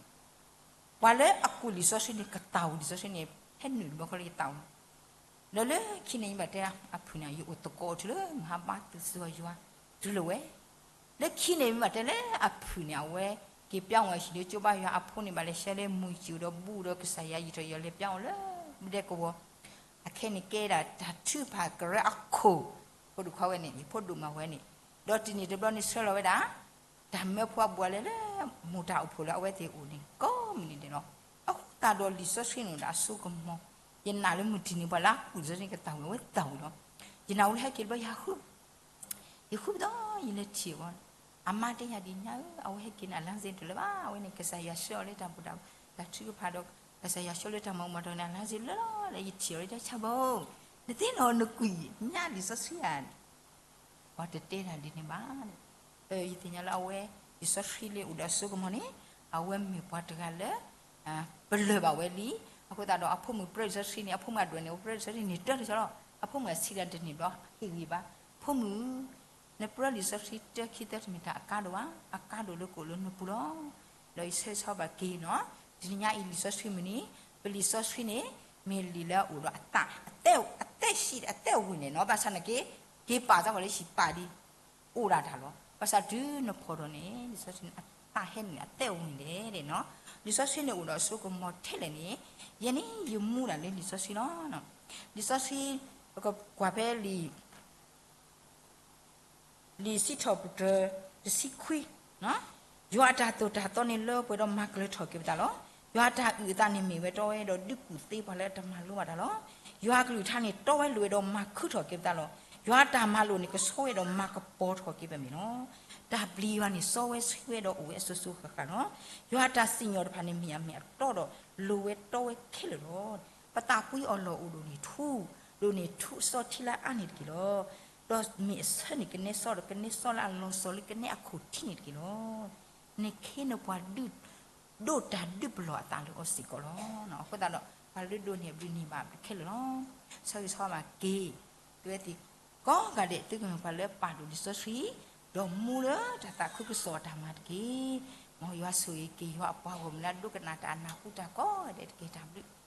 ပှၤလၢအကွၢ်လံာ်စီဆှံန့ၣ် ကသးဝံၣ်လံာ်စီဆှံန့ၣ် ဟဲနုာ်တဘျီဃီလၢယသးဝံၣ် ဒီးလၢခံန့ၣ်ယဘၣ်တဲအဖုၣ်န့ၣ် ယအိၣ်သကိးအီၤတုၤလၢမဟါဘါသုးစၢၤယွၤ, တုၤလၢဝဲ, လၢခံန့ၣ်မ့ၢ်ဘၣ်တဲလၢအဖုၣ်န့ၣ် အဝဲက့ၤပျၢ်အီၤဟံၣ်လၢကၠိဘါယွၤအဖိန့ၣ် ဘၣ်လဲၤဆှၢလၢမုၢ်စံၣ်ဒီးဘူးဒီးကစၢ်ယွၤယံာ်ထီၣ်ယီၤ လဲၤပျၢ်အီၤလၢမုၢ်ဒဲကဝီၤ, အခဲန့ၣ်ကဲဒၣ်တၢ်ထုကဖၣ်ကရၢအခိၣ်, ဖိဒိၣ်ခွါဝဲန့ၣ် ယဖိဒိၣ်မးဝဲန့ၣ်, ဒီးတနံၤတဘျီန့ၣ်ဆှၢလီၤဝဲဒၣ် တၢ်မၢဖိအဘူးအလဲလၢ မိၢ်တၢ်အိၣ်ဖှိၣ်လၢအဝဲသ့ၣ်အိၣ်န့ၣ် ကိးမုၢ်နံၤဒဲးလီၤ. အဃိသတးဒီးလံာ်စီဆှံန့ၣ်ဒီးအစိကမီၤ, ယနာ်လၢမုၢ်တနံၤပှၤလၢအကွၢ်လံာ်စီဆှံကသးဝံၣ်ဝဲသးဝံၣ်လီၤ. ယနၢ်ဟူလၢဟဲက့ၤတဘျီယဃု ယဃုပသီ ယလဲၤထံၣ်အီၤ, အမါတဲယၤဒ်ညါဧၢ အဝဲဟဲက့ၤန့ၣ် အလါစ့တလၢာ်ဘၣ်, အဝဲန့ၣ် ကစၢ်ယွၤဆှၢအီၤလၢတၢ်ဘူၣ်တၢ်ဘါ တၢ်ထုကဖၣ်ဒီး ကစၢ်ယွၤဆှၢလၢတၢ်မၤမၤတီၤန့ၣ် အလါစ့လၢာ်လီၤ ဒီးယထံၣ်အီၤလၢတၢ်ဆၣ်ဘီဧၢ, နသ့ၣ်နီၣ်နကွၢ်ညါလံာ်စီဆှံဧါ ပှၤတတဲတၢ်ဒ်န့ၣ်ဘၣ်. ယသ့ၣ်ညါလၢအဝဲ လံာ်စီဆှံလၢအိၣ်ဒီးအစိကမီၤန့ၣ် အဝဲမ့ၢ်ပှၤတဂၤလၢ ပလၢၢ်ဘၣ်ဝဲလံ. အဃိသတးဒီးအဖိမုၣ်ပြၢလံာ်စီဆှံန့ၣ် အဖိမုၣ်အဒွဲၣ်န့ၣ် အပြၢလံာ်စီဆှံန့ၣ် တၢ်တဆီလီၤ. အဖိမုၣ်အဆံးတၢ်တန့ၢ်ဘျီ ဟ့ၣ်ဂံၢ်ဘါ, ဖိမုၣ် နပြၢလံာ်စီဆှံတၢခံသၢတမ့ၢ်တၢ်အကါဒိၣ်ဘၣ်, အကါဒိၣ်လၢကအိၣ်လၢနပူၤလီၤ. ဒီးယဆၢဂ့ၤဆၢဝါဘၣ်က့ၤနီၤ, တနံၤညါအံၤလံာ်စီဆှံမုၢ်နံၤ, ပလံာ်စီဆှံန့ၣ် မ့ၢ်လံာ်လၢအအိၣ်ဒီးအသး, အသးဟံးအသးဝံၣ်န့ၣ်နီၤ, ဘၣ်ဆၣ်နာ်က့ က့ၤပာ်သးဝဲလၢဟံၣ်ပာ်ဒံး အိၣ်ဒၣ်တၢ်လီၤ. ဘၣ်ဆၣ်တုၤနဖီၣ်ထီၣ်န့ၣ် လံာ်စီဆှံန့ၣ် အသးဟဲနုာ်အသးဝံၣ်န့ၣ်လီၤ. လံာ်စီဆှံန့ၣ်အိၣ်ဒီးအစိကမီၤထဲလဲၣ်န့ၣ်, ယဲန့ၣ်ယမူဒၣ်လၢလံာ်စီဆှံလီၤ. လံာ်စီဆှံ ပကကွၢ်ဖဲလံာ် လံာ်စံးထီၣ်ပတြၢၤ တဆံခွံ, ယွၤအတၢ်သိၣ်တၢ်သီန့ၣ်လၢပှဲၤဒီးမၤကလၢၤထီၣ်က့ၤပသးလီၤ. ယွၤအတၢ်အုၣ်အသးန့ၣ်မ့ၢ်ဝဲတီဝဲ ဒီးဒုးကူၣ်သ့ပှၤလၢအတမၤလိဘၣ်တၢ်လီၤ. ယွၤအကလုၢ်ကထါန့ၣ်တီဝဲလိၤဝဲဒီးမၤခုထီၣ်က့ၤပသးလီၤ. ယွၤအတၢ်မၤလိာ်န့ၣ် ကဆှီဝဲဒီးမၤကပီၤထီၣ်က့ၤပမ့ၢ်လီၤ. တၢ်ပျံၤယွၤန့ၣ် စီဝဲဆှံဝဲဒီးအိၣ်ဝဲအစိၤစိၤဃၣ်ဃၣ်လီၤ. ယွၤအတၢ်စံၣ်ညီၣ်တဖၣ်န့ၣ် မ့ၢ်အမ့ၢ်အတီဒီး လိၤဝဲတီဝဲခဲလၢာ်လီၤ. ပသးကွံအီၤလီၢ်အိၣ်ဒိၣ်န့ၢ်ထူ, ဒိၣ်န့ၢ်ထူအစီထံလၢအါန့ၣ်တက့ၢ်လီၤ. ဒီးမ့ၢ်အဆၢန့ၢ်ကနဲစီဒီး ကနဲစီလၢအလီၤစီၤလၢကနဲအခိၣ်ထံးန့ၣ်တက့ၢ်လီၤ. နခ့နပှၤဒုး ဒိးတၢ်ဒုးပလီၢ်အသးလၢအီၤစ့ၢ်ကီးလီၤ. အဃိသတးဒီး ပှၤလုၢ်ဒိးန့ၢ်အဘျုးန့ၢ်ဘၣ်ခဲလၢာ်လီၤ. ဆၢဂ့ၤဆၢဝါဘၣ်က့ၤ သုဝဲသ့ၣ်ကိးဂၤဒဲး သုကမ့ၢ်ပှၤလၢပာ်ဒိၣ်လံာ်စီဆှံ ဒီးမူလၢတၢ်သးခုကစီၣ်အတၢ်မၤတက့ၢ်. မ်ယွၤဆိၣ်ဂ့ၤက့ၤယွၤအပှၤဂီၢ်မုၢ်လၢအဒိကနၣ်တၢ်အနၢ်ဟူတၢ်ကိးဂၤဒဲးတက့ၢ်. တၢ်ဘျုး